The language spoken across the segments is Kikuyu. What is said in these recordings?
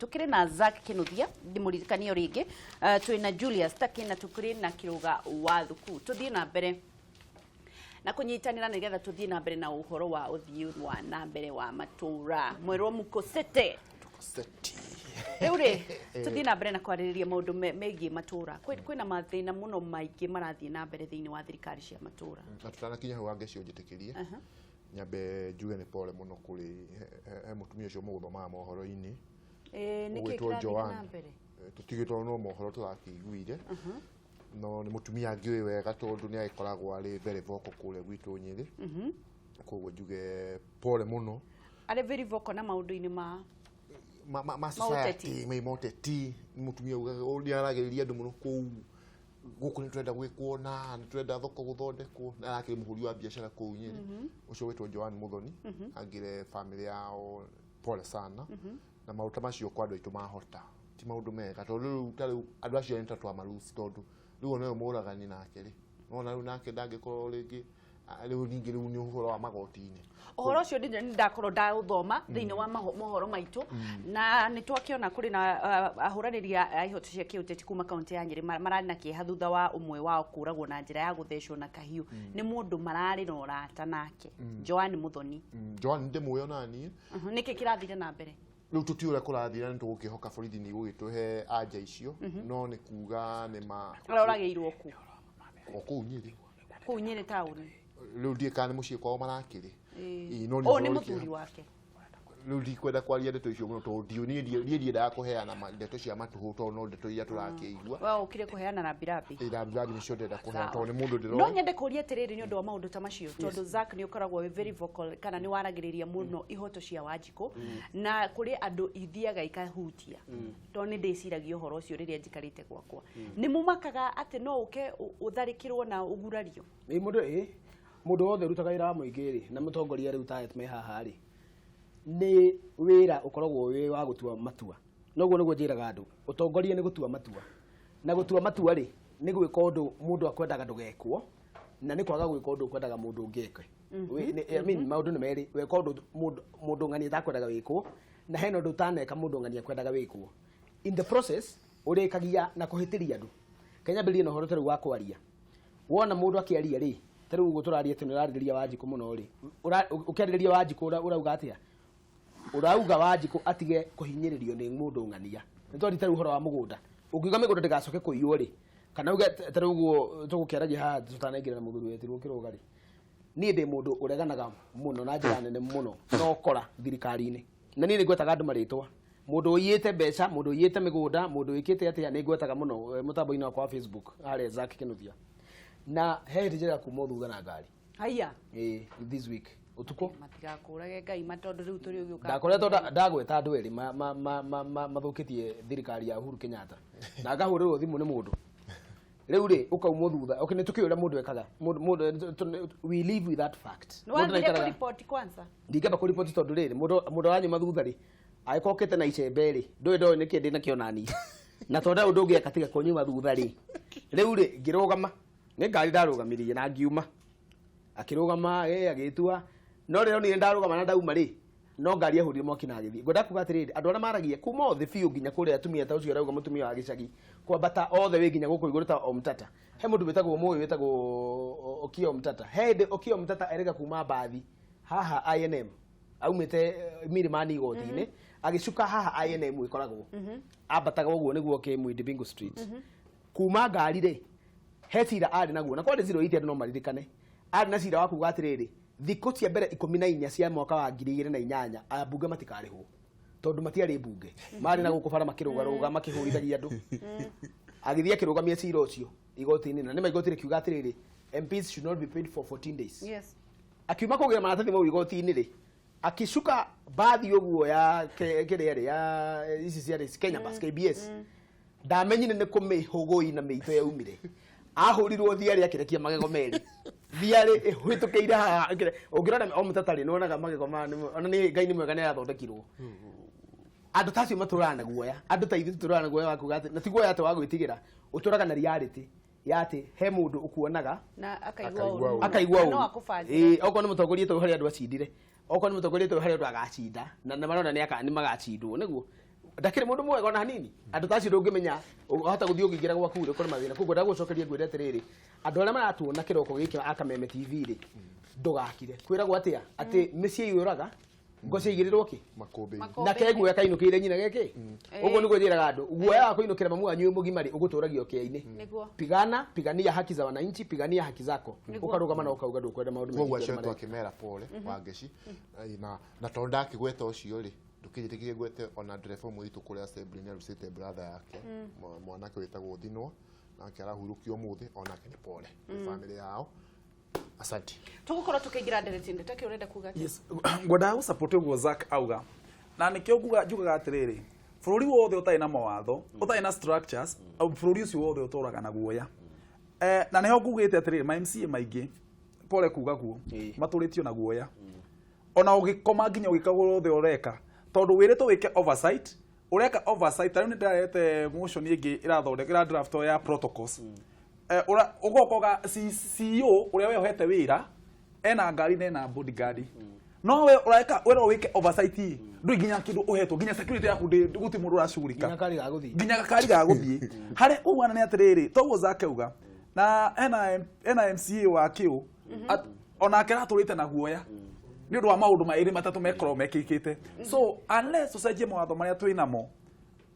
Tukĩrĩ na Zack Kinuthia, ndĩmũririkanie o rĩngĩ, twĩ na Julius Taki na tũkĩrĩ na Kĩrũga wa Thuku. Tũthiĩ na mbere na kũnyitanĩra nĩgetha tũthiĩ na mbere na ũhoro wa ũthiĩ wa na mbere wa matũra mwerwo mukosete. Seti. Rĩu rĩ, tũthiĩ na mbere na kwarĩrĩria maũndũ megiĩ matũra. Kwĩna mathĩna mũno maingĩ marathiĩ na mbere thĩinĩ wa thirikari cia matũra. Na tutanakinya hau angeci ũnjĩtĩkĩrie nyambe njuge nĩ pole mũno kũrĩ he mũtumia ũcio mũgũthomaga mohoro-inĩ. Ĩĩ, nĩkĩ ũgwĩtwo kĩrathiĩ na Joan. mbere? Tũtigĩtwo no mohoro tũrakĩiguire, no nĩ mũtumia ngĩũĩ wega tondũ nĩ agĩkoragwo arĩ very vocal kũrĩa gwitũ Nyĩrĩ. Koguo njuge pole mũno. Arĩ very vocal na maũndũ-inĩ ma ma ũteti. Society ma ũteti. Nĩ mũtumia ugaga nĩ aragĩrĩria andũ mũno kũu gũkũ, nĩ tũrenda gwĩkwo na nĩ tũrenda thoko gũthondekwo, na arakĩrĩ mũhũri wa biacara kũu Nyĩrĩ, ũcio wĩtwo Joan Muthoni. Angĩre family yao pole sana na maũndũ ta macio kwa andũ aitũ mahota ti maũndũ mega, tondũ rĩu ta rĩu andũ acio nĩ ta twamaruci, tondũ rĩu ona ũyũ mũragani nake rĩ, nona rĩu nake ndangĩkorwo rĩngĩ, rĩu ningĩ rĩu nĩ ũhoro wa magoti-inĩ. Ũhoro ũcio nĩ ndakorwo ndaũthoma thĩinĩ wa mohoro maitũ, na nĩ twakĩona kũrĩ na ahũranĩri a ihoto cia kĩũteti kuma kaunti ya Nyĩrĩ mararĩ na kĩeha thutha wa ũmwe wao kũragwo na njĩra ya gũthecwo na kahiũ nĩ mũndũ mararĩ na ũrata nake, Joan Muthoni. Joan ndĩmũĩ ona niĩ. Nĩkĩ kĩrathire na mbere? Rĩu tũtiũĩ ũrĩa kũrathira, nĩ tũgũkĩhoka borithi nĩ igũgĩtũhe anja icio, no nĩ kuga nĩ ma Aroragĩirwo kũ? O kũu Nyĩrĩ. Kũu Nyĩrĩ taũni? Rĩu ndiĩ kana nĩ mũciĩ kwao marakĩrĩ. Ĩĩ, no nĩ Ũyũ nĩ ũhoro mũthuri ũrĩ wake. Rĩu ndikwenda kwaria ndeto icio mũno tondũ ndiũ niĩ ndiendaga kũheana ndeto cia matũhũ, tondũ no ndeto iria tũrakĩigua. We ũkire kũheana rambirambi. Ĩ, rambirambi nĩcio ndĩrenda kũheana tondũ nĩ mũndũ No ndĩroĩ. Nyende kũria atĩrĩrĩ, nĩ ũndũ wa maũndũ ta macio, tondũ Zack nĩ ũkoragwo wĩ very vocal kana nĩ waragĩrĩria mũno ihoto cia Wanjikũ, na kũrĩ andũ ithiaga ikahutia, tondũ nĩ ndĩciragia ũhoro ũcio rĩrĩa njikarĩte gwakwa, nĩ mũmakaga atĩ no ũke ũtharĩkĩrwo na ũgurario? Ĩ, mũndũ wothe ũrutaga wĩra wa mũingĩ rĩ, na mũtongoria rĩu ta me haha rĩ, nĩ wĩra ũkoragwo wĩ wa gũtua matua. Noguo nĩguo njĩraga andũ, ũtongoria nĩ gũtua matua, na gũtua matua rĩ, nĩ gwĩka ũndũ mũndũ akwendaga ndũgekwo, na nĩ kwaga gwĩka ũndũ ũkwendaga mũndũ ũngĩ eke. I mean, maũndũ nĩ merĩ: weka ũndũ mũndũ ng'ani atakwendaga wĩkwo, na hena ũndũ ũtaneka mũndũ ng'ani akwendaga wĩkwo. In the process ũrĩkagia na kũhĩtĩria andũ. Kanyambĩrĩrie na ũhoro ta rĩu wa kwaria. Wona mũndũ akĩaria rĩ, ta rĩu ũguo tũraria atĩ nĩ ũrarĩrĩria Wanjikũ mũno rĩ, ũkĩarĩrĩria Wanjikũ ũrauga atĩa? Ũrauga Wanjikũ atige kũhinyĩrĩrio nĩ mũndũ ng'ania. Nĩ twari ta rĩu ũhoro wa mũgũnda, ũngiuga mĩgũnda ndĩgacoke kũiywo rĩ, kana uge ta rĩu ũguo tũgũkĩaragia haha tũtanaingĩra na mũthuri wetirwo Kĩrũga rĩ, niĩ ndĩ mũndũ ũreganaga mũno na njĩra nene mũno na ũkora thirikari-inĩ, na niĩ nĩ ngwetaga andũ marĩtwa, mũndũ ũiyĩte mbeca, mũndũ ũiyĩte mĩgũnda, mũndũ wĩkĩte atĩa, nĩ ngwetaga mũno mũtambo-inĩ wakwa wa Facebook harĩa Zack Kinuthia. Na he hĩndĩ njĩraga kuma thutha na ngari. Haiya. Ĩĩ, this week ũtukũ. Matigakũrage Ngai ma, tondũ rĩu tũrĩ ũgĩũka. Ndakoretwo ndagweta andũ erĩ mathũkĩtie thirikari ya Uhuru Kenyatta, na ngahũrĩrwo thimũ nĩ mũndũ. Rĩu rĩ, ũkaumwo thutha. Okay, nĩ tũkĩũĩ ũrĩa mũndũ ekaga. We live with that fact. Nĩ Mũndũ wathire ndaikaraga- kũripoti kwanza? Ndingĩamba kũripoti, tondũ rĩrĩ, mũndũ aranyuma thutha rĩ, angĩkorwo okĩte na icembe rĩ, ndũĩ ndoĩ nĩkĩ ndĩ nakĩo nani, na tondũ ũndũ ũngĩ tiga kũnyuma thutha rĩ. Rĩu rĩ, ngĩrũgama, nĩ ngari ndarũgamirie na ngiuma, akĩrũgama, agĩtua, no rĩrĩa onire ndarũgama na ndauma rĩ, no ngari ahũrire mwaki na agĩthiĩ. Ngwenda kuga atĩrĩrĩ, andũ arĩa maragia kuma othe biũ nginya kũrĩa atumia ta ũcio arauga mũtumia wa gĩcagi, kwambata othe wĩ nginya gũkũ igũrũ ta Omtata, he mũndũ wĩtagwo mũĩ wĩtagwo Okiya Omtata. He hĩndĩ Okiya Omtata erĩga kuma mbathi haha INM, aumĩte Milimani igoti-inĩ, agĩcuka haha INM ĩkoragwo, ambataga ũguo nĩguo ke Muindi Mbingu Street, kuma ngari rĩ, he cira arĩ naguo na kwarĩ 08, andũ no maririkane, arĩ na cira wa kuga atĩrĩrĩ, thikũ cia mbere 14 cia mwaka wa 2008 ambunge matikarĩhwo, tondũ matiarĩ mbunge, marĩ na gũkũ bara makĩrũgarũga makĩhũrithagia andũ. Agĩthiĩ akĩrũgamia cira ũcio igoti-inĩ, na nĩma igoti rĩkiuga atĩrĩrĩ, MPs should not be paid for 14 days. Akiuma kũgĩra maratathi mau igoti-inĩ rĩ, akicuka mbathi ũguo ya kĩrĩa rĩ, ya ici ciarĩ Kenya Bus, KBS, ndamenyire nĩ kũmĩhũgũi na mĩito yaumire, ahũrirwo thiarĩ, akĩrekia magego merĩ, thiarĩ ĩhĩtũkĩire haha. Ũngĩrora o mũtatarĩ nĩ wonaga magego ma ona nĩ Ngai nĩ mwega nĩ arathondekirwo. Andũ ta acio matũraga na guoya, andũ ta ithuĩ tũtũraga na guoya wa kuga atĩ, na ti guoya atĩ wa gwĩtigĩra, ũtũraga na reality ya atĩ he mũndũ ũkuonaga na akaigua Akaigua ũru. ũru. Akaigua Na no ũru. akũbangĩre. Ĩĩ, okorwo nĩ mũtongoria tũyũ harĩ andũ acindire, okorwo nĩ mũtongoria tũyũ harĩ andũ agacinda, na nĩ marona nĩ magacindwo nĩguo. Ndakĩrĩ mũndũ mwega ona hanini. Andũ ta acio ndũngĩmenya wahota gũthiĩ ũngĩingĩra gwaku rĩ ũkore mathĩna. Koguo ndagũcokeria ngwĩre atĩrĩrĩ, andũ arĩa maratuona kĩroko gĩkĩ a Kameme TV rĩ, ndũgakire. Kwĩragwo atĩa? Atĩ mĩciĩ iyũraga, ngo ciaigĩrĩrwo kĩ? Makũmbĩ. Makũmbĩ. Na keguoya kainũkĩire nyina geke. Ũguo nĩguo njĩraga andũ, guoya wa kũinũkĩra mamu wanyu wĩ mũgima rĩ, ũgũtũragia ũkĩa-inĩ. Nĩguo. Pigana, pigania haki za wananchi, pigania haki zako. Nĩguo. Ũkarũgama na ũkauga ndũkwenda maũndũ Koguo mekĩke acio ũrĩa mareka. twakĩmera pole Wangeci. Na tondũ ndakĩgweta ũcio rĩ, ndũkĩnjĩtĩkĩrie ngwete ona ndereba ũmwe witũ kũrĩa assembly nĩ arucĩte brother yake, mwanake wĩtagwo Thinwa, nake arahurũkio ũmũthĩ, onake nĩ pole kwĩ family yao. Asante. Tũgũkorwo tũkĩingĩra ndereti-inĩ takĩ ũrenda kuga atĩa? Yes, ngwendaga gũsupport ũguo Zack auga, na nĩkĩo njugaga atĩrĩrĩ, bũrũri wothe ũtarĩ na mawatho, ũtarĩ na structures, bũrũri ũcio wothe ũtũraga na guoya. Na nĩho ngugĩte atĩrĩrĩ, ma MCA maingĩ, pole kuga guo, matũrĩtio na guoya. Ona ũgĩkoma nginya ũgĩka ũrĩa wothe ũreka, tondũ wĩrĩtwo wĩke oversight, ũreka oversight, ta rĩu nĩ ndĩrarehete motion ĩngĩ ĩrathondeka, ĩra draft ya protocols. Ũgoka ũga CEO ũrĩa wehoete wĩra ena ngari na ena bodyguard, no we ũreka wĩra wĩke oversight, ndũrĩ nginya kĩndũ ũhetwo, nginya security yaku gũtirĩ mũndũ ũracugurika. Nginya kari ga gũthiĩ. Nginya gakari ga gũthiĩ harĩa ũguo. Nĩ atĩrĩrĩ, toguo Zake uga, na hena MCA wa kĩũ onake aratũrĩte na guoya nĩ ũndũ wa maũndũ maĩrĩ matatũ mekorwo mekĩkĩte. So unless ũcenjie mawatho marĩa twĩ namo,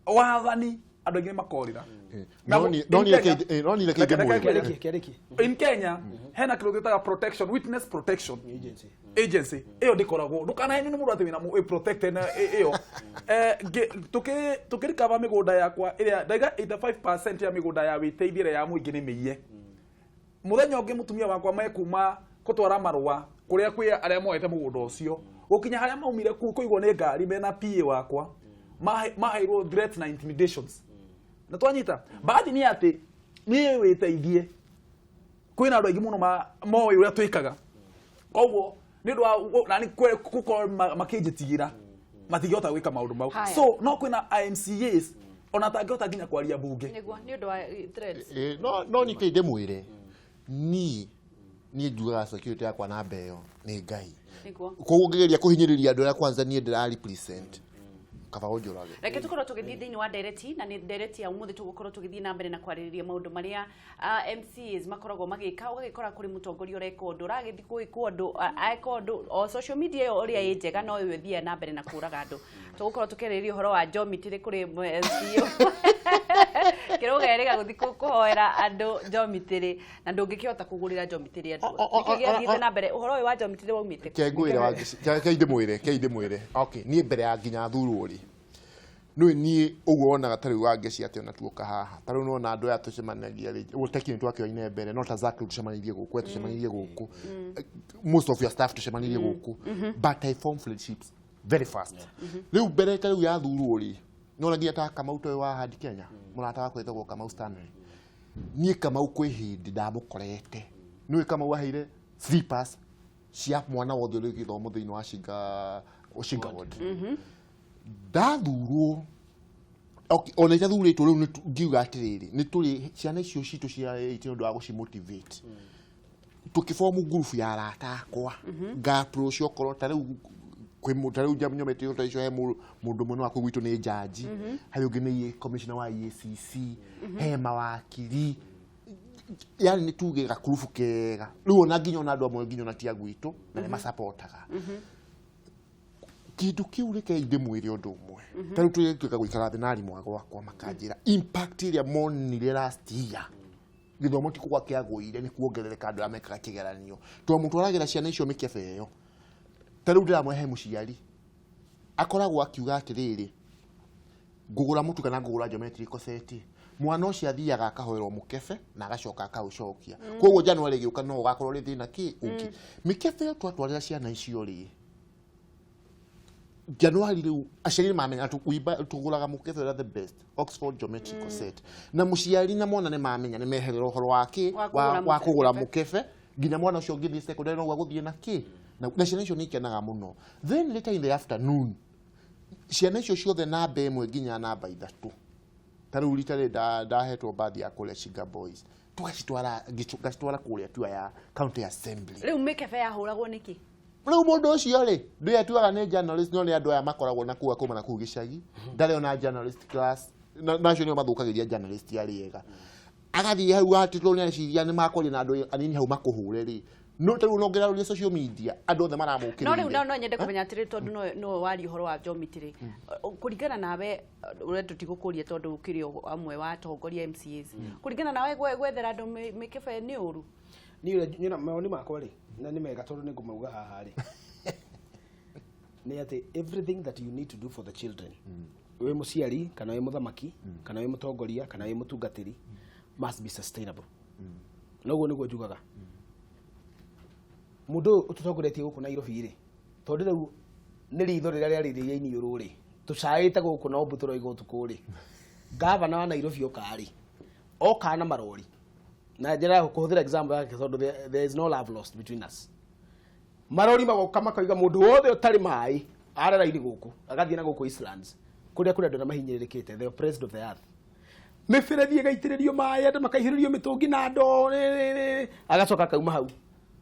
wathani, andũ aingĩ nĩ makorĩra. No ni reke ndĩmwĩre. Kĩarĩkie, kĩarĩkie. In Kenya hena kĩndũ gĩtaga protection, witness protection Agency. Agency ĩyo ndĩkoragwo, ndũkanahenio nĩ mũndũ atĩ wĩna protected na ĩyo. Tũkĩrikava mĩgũnda yakwa ĩrĩa ndaiga, 85% ya mĩgũnda ya wĩteithia ĩrĩa ya mũingĩ nĩ mĩiye. Mũthenya ũngĩ mũtumia wakwa mekuma kũtwara marũa kũrĩa kwĩ arĩa moete mũgũnda ũcio, gũkinya harĩa maumire kũu kũigwo nĩ ngari mena PA wakwa, maheirwo threats na intimidations. Na twanyita baadhi nĩ atĩ niĩ wĩteithie kwĩna andũ aingĩ mũno moĩ ũrĩa twĩkaga, koguo nĩ ũndũ wa nani gũkorwo makĩnjĩtigĩra matingĩhota gwĩka maũndũ mau. Haya. So no kwĩna MCAs ona atangĩhota nginya kwaria bunge. Nĩguo, nĩ ũndũ wa threats. No nike ndĩmwĩre, niĩ njugaga security yakwa namba ĩyo nĩ Ngai. Nĩguo. Koguo ngĩgeria kũhinyĩrĩria andũ arĩa kwanza niĩ ndĩra represent, kaba ũnjũrage. Reke tũkorwo tũgĩthiĩ thĩinĩ wa ndereti, na nĩ ndereti ya ũmũthĩ tũgũkorwo tũgĩthiĩ na mbere na kwarĩrĩria maũndũ marĩa MCAs makoragwo magĩka. Ũgagĩkora kũrĩ mũtongoria ũreka ũndũ, ũragĩthiĩ gwĩkwo ũndũ, eka ũndũ o social media ĩyo ũrĩa ĩ njega, no ĩyo ĩthiaga na mbere na kũraga andũ. Tũgũkorwo tũkĩarĩrĩria ũhoro wa geometry kũrĩ MCA kĩrũga gũthiĩ kũhoera andũ geometry, na ndũngĩkĩhota kũgũrĩra geometry andũ. Nĩkĩ gĩathiĩte na mbere? Ũhoro ũyũ wa geometry waumĩte kũ? Ke ngwĩre Wangeci, ke ndĩmwĩre, ke ndĩmwĩre. Okay, niĩ mbere ya nginya thurwo rĩ, nĩ niĩ ũguo wonaga ta rĩu Wangeci atĩ ona tuoka haha, ta rĩu nona andũ aya tũcemanagia rĩ, ũguo teki nĩ twakĩoine mbere, no ta Zack rĩu tũcemanirie gũkũ, we tũcemanirie gũkũ, most of your staff tũcemanirie gũkũ, but I form friendships very fast. Rĩu mbere ta rĩu ya thurwo rĩ, nona nginya ta Kamau toyũ wa Hard Kenya, mũrata wakwa wĩtagwo Kamau Stanley, niĩ Kamau kwĩ hĩndĩ ndamũkorete, nĩũĩ Kamau aheire slippers cia mwana wothe ũrĩ gĩthomo thĩinĩ wa Shinga ward. Ndathurwo, okay, ona itathurĩtwo rĩu ngiuga atĩrĩrĩ, nĩ tũrĩ ciana icio citũ cia 8 nĩ ũndũ wa gũcimotivate, tũkĩbomu ngurubu ya arata akwa, nga approach okorwo ta rĩu kwĩ ta rĩu nyomete ta icio, he mũndũ mũno wa kũu gwitũ nĩ jaji, harĩ ũngĩ nĩ commissioner wa EACC, he mawakiri, yani nĩ tuge gakurubu kega. Rĩu ona nginya ona andũ amwe nginya ona ti a gwitũ na nĩ macapotaga kĩndũ kĩu. Rekei ndĩmwĩre ũndũ ũmwe, ta rĩu tũgĩtuĩka gũikara thĩ na arimũ a gwakwa, makanjĩra impact ĩrĩa monire last year, gĩthomo ti kũgwa kĩagũire, nĩ kuongerereka andũ arĩa mekaga kĩgeranio, twamũtwaragĩra ciana icio mĩkebe ĩyo. Ta rĩu ndĩramwe, mũciari akoragwo akiuga atĩrĩrĩ, ngũgũra mũtu kana ngũgũra geometrical set, mwana ũcio athiaga akahoerwo mũkebe na agacoka akaũcokia. Koguo January ĩgĩũka no ũgakorwo rĩ thĩna kĩ ũngĩ. Mĩkebe ĩyo twatwarĩra ciana icio rĩ January, rĩu aciari nĩ mamenya tũgũraga mũkebe ũrĩa the best Oxford geometrical set, na mũciari na mwana nĩ mamenya nĩ meherera ũhoro wa kĩ wa kũgũra wa kũgũra mũkebe. Mũkebe nginya mwana ũcio ũngĩthiĩ secondary no gũthiĩ na kĩ na ciana icio nĩ ikenaga mũno. Then later in the afternoon ciana icio ciothe namba 1 nginya namba 3, ta rĩu rita rĩrĩ ndahetwo bathi ya kũrĩa Chiga Boys, tũgacitwara, ngacitwara kũrĩa tua ya county assembly. Rĩu mĩkebe yahũragwo nĩkĩ? Rĩu mũndũ ũcio rĩ, ndũĩ atuaga nĩ journalist, no nĩ andũ aya makoragwo na kũu akuma na kũu gĩcagi, ndarĩ ona journalist class, na acio nĩo mathũkagĩria journalist arĩa ega. Agathiĩ hau atĩtwo nĩ areciria nĩ makwaria na andũ anini hau makũhũre rĩ, no ta rĩu no ngĩrarũria social media, andũ othe No rĩu maramũkĩrĩire. no nyende kũmenya atĩrĩ, tondũ no waria ũhoro wa geometry, kũringana nawe, ũrĩa tũtigũkũria tondũ ũkĩrĩ o amwe wa atongoria MCAs, kũringana nawe gwethera andũ mĩkebe nĩ ũru? Niĩ ũrĩa nyona mawoni makwa rĩ, na nĩ mega tondũ nĩ ngũmauga haha rĩ, nĩ atĩ everything that you need to do for the children, wĩ mũciari kana wĩ mũthamaki kana wĩ mũtongoria kana wĩ mũtungatĩri, must be sustainable. Noguo nĩguo njugaga. Mũndũ ũyũ ũtũtongoretie gũkũ Nairobi rĩ, tondũ rĩu nĩ ritho rĩrĩa rĩarĩrĩria iniũrũ rĩ, tũcaĩte gũkũ na ũmbu tũroiga ũtukũ rĩ, gavana wa Nairobi oka rĩ, oka na marori, na njĩra ya kũhũthĩra example yake tondũ there is no love lost between us. Marori magoka makoiga mũndũ wothe ũtarĩ maĩ ara raini gũkũ, agathiĩ na gũkũ Eastlands kũrĩa kũrĩ andũ arĩa mahinyĩrĩrĩkĩte, the oppressed of the earth, mĩberethi ĩgaitĩrĩrio maĩ, andũ makaihũrĩrio mĩtũngi na ndoo rĩ, agacoka akauma hau,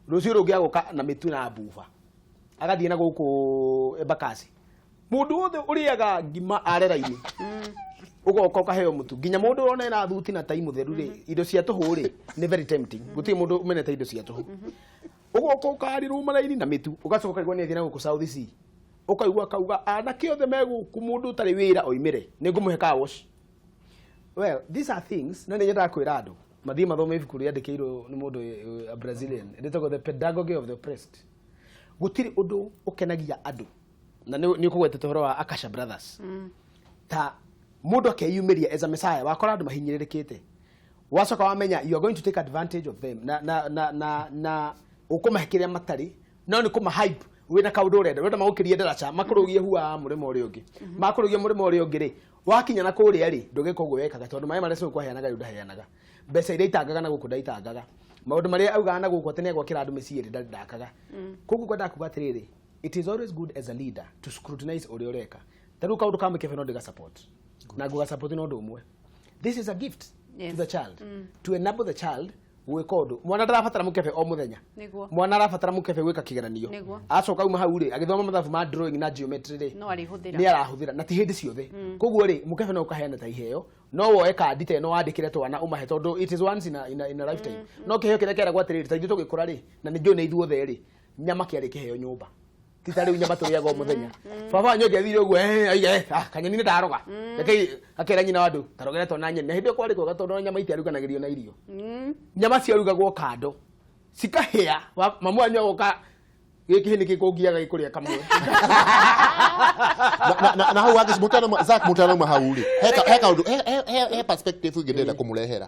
rũciũ rũngĩ agoka na mĩtu na mbuba, agathiĩ na gũkũ Embakasi, mũndũ wothe ũrĩaga ngima are raini, ũgoka ũkaheo mũtu, nginya mũndũ ũrona ena thuti na tai mũtheru rĩ, indo cia tũhũ rĩ, nĩ very tempting, gũtirĩ mũndũ ũmenete indo cia tũhũ. Ũgoka ũkarĩrwo maraini na mĩtu, ũgacoka ũkaigua nĩ athiĩ na gũkũ South C, ũkaigua akauga anake othe me gũkũ, mũndũ ũtarĩ wĩra oimĩre, nĩ ngũmũhe car wash. Well, these are things na nĩ nyendaga kwĩra andũ mathiĩ mathome ibuku rĩandĩkĩirwo nĩ mũndũ a Brazilian rĩtagwo The Pedagogy of the Oppressed. Gũtirĩ ũndũ ũkenagia andũ, na nĩ ũkũgwetete ũhoro wa Akasha Brothers, ta mũndũ akeyumĩria as a messiah, wakora andũ mahinyĩrĩrĩkĩte, wacoka wamenya you are going to take advantage of them na ũkũmahe kĩrĩa matarĩ, no nĩ kũma hype wĩna kaũndũ ũrenda, ũrenda magũkĩrie ndaraca, makũrũgie hua mũrĩmo ũrĩa ũngĩ, makũrũgie mũrĩmo ũrĩa ũngĩ rĩ, wakinya na kũrĩa rĩ, ndũgĩka ũguo wekaga, tondũ maĩ marĩa cũkũ aheanaga rĩu ndaheanaga, mbeca iria itangaga na gũkũ ndaitangaga, maũndũ marĩa augaga na gũkũ atĩ nĩegwakĩra andũ mĩciĩ rĩ, ndakaga. Koguo kwendaga kuga atĩrĩrĩ, it is always good as a leader to scrutinize ũrĩa ũreka. Ta rĩu kaũndũ ka mĩkebe no ndĩga support na nguga support no ũndũ ũmwe, this is a gift to the child, to enable the child gwĩka ũndũ. Mwana ndarabatara mũkebe o mũthenya. Mwana arabatara mũkebe gwĩka kĩgeranio. Acoka auma hau rĩ, agĩthoma mathabu ma drawing na geometry rĩ, No arĩhũthĩra. Nĩ arahũthĩra na ti hĩndĩ ciothe. Koguo rĩ, mũkebe no ũkaheana ta iheo, no woe kandi ta ĩno wandĩkĩre twana ũmahe, tondũ it is once in a lifetime. No kĩheo kĩrĩa kĩeragwo atĩrĩrĩ, ta ithuĩ tũgĩkũra rĩ, na nĩ njũĩ nĩ ithuothe rĩ, nyama kĩarĩ kĩheo nyũmba, ti ta rĩu nyama tũrĩaga o mũthenya. Baba wanyu angĩathire ũguo, aiga, kanyeni nĩ ndaroga, reke akera nyina wa andũ tarogere twana nyeni. Na hĩndĩ ĩyo kwarĩ kwega tondũ nyama itiaruganagĩrio na irio, nyama ciarugagwo kando cikahĩa. Mamu wanyu agoka gĩkĩ nĩ gĩkũngiaga gĩkũrĩa kamwe. Na hau wangeci mũtanauma, Zack, mũtanauma hau rĩ, he kaũndũ, he perspective ĩngĩ ndĩrenda kũmũrehera.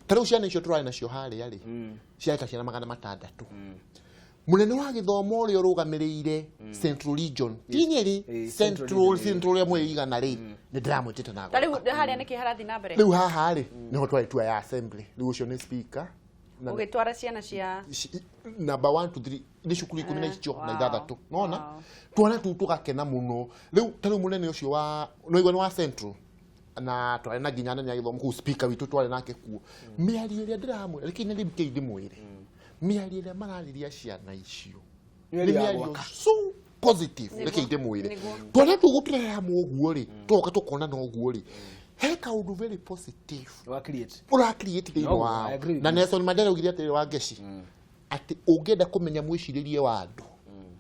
Ta rĩu ciana icio tũrarĩ nacio harĩa rĩ, ciarĩ ta ciana 600. Mũnene wa gĩthomo ũrĩa ũrũgamĩrĩire Central Region, ti Nyeri, Central Central Region. Central ũrĩa mwĩ igana rĩ, nĩ ndĩramwĩtĩte na Ta rĩu agoka. harĩa nĩkĩ harathiĩ na mbere? Rĩu haha rĩ, nĩho twarĩ tua ya assembly. Rĩu ũcio nĩ speaker Ũgĩtwara ciana cia number 1 to 3, nĩ cukuru ikũmi na icio na ithathatũ nona. Twana tũu tũgakena mũno. Rĩu ta rĩu mũnene ũcio wa no igua nĩ wa Central, na twarĩ na nginya anene a gĩthomo kũu, speaker witũ twarĩ nake kuo. Mĩario ĩrĩa ndĩramwĩra, reke nĩ rĩu ndĩmwĩre mĩario ĩrĩa mararĩria ciana icio nĩ Mĩario ya mĩario gwaka. so positive. Reke ndĩmwĩre, twana tũu gũtũrehe hamwe ũguo rĩ, tũgoka tũkona na ũguo rĩ, he kaũndũ very positive Wa create. Ũra create thĩinĩ No, wao. I agree with Na you. Nelson Mandela augire atĩrĩrĩ, wa ngeci, atĩ ũngĩenda kũmenya mwĩcirĩrie wa andũ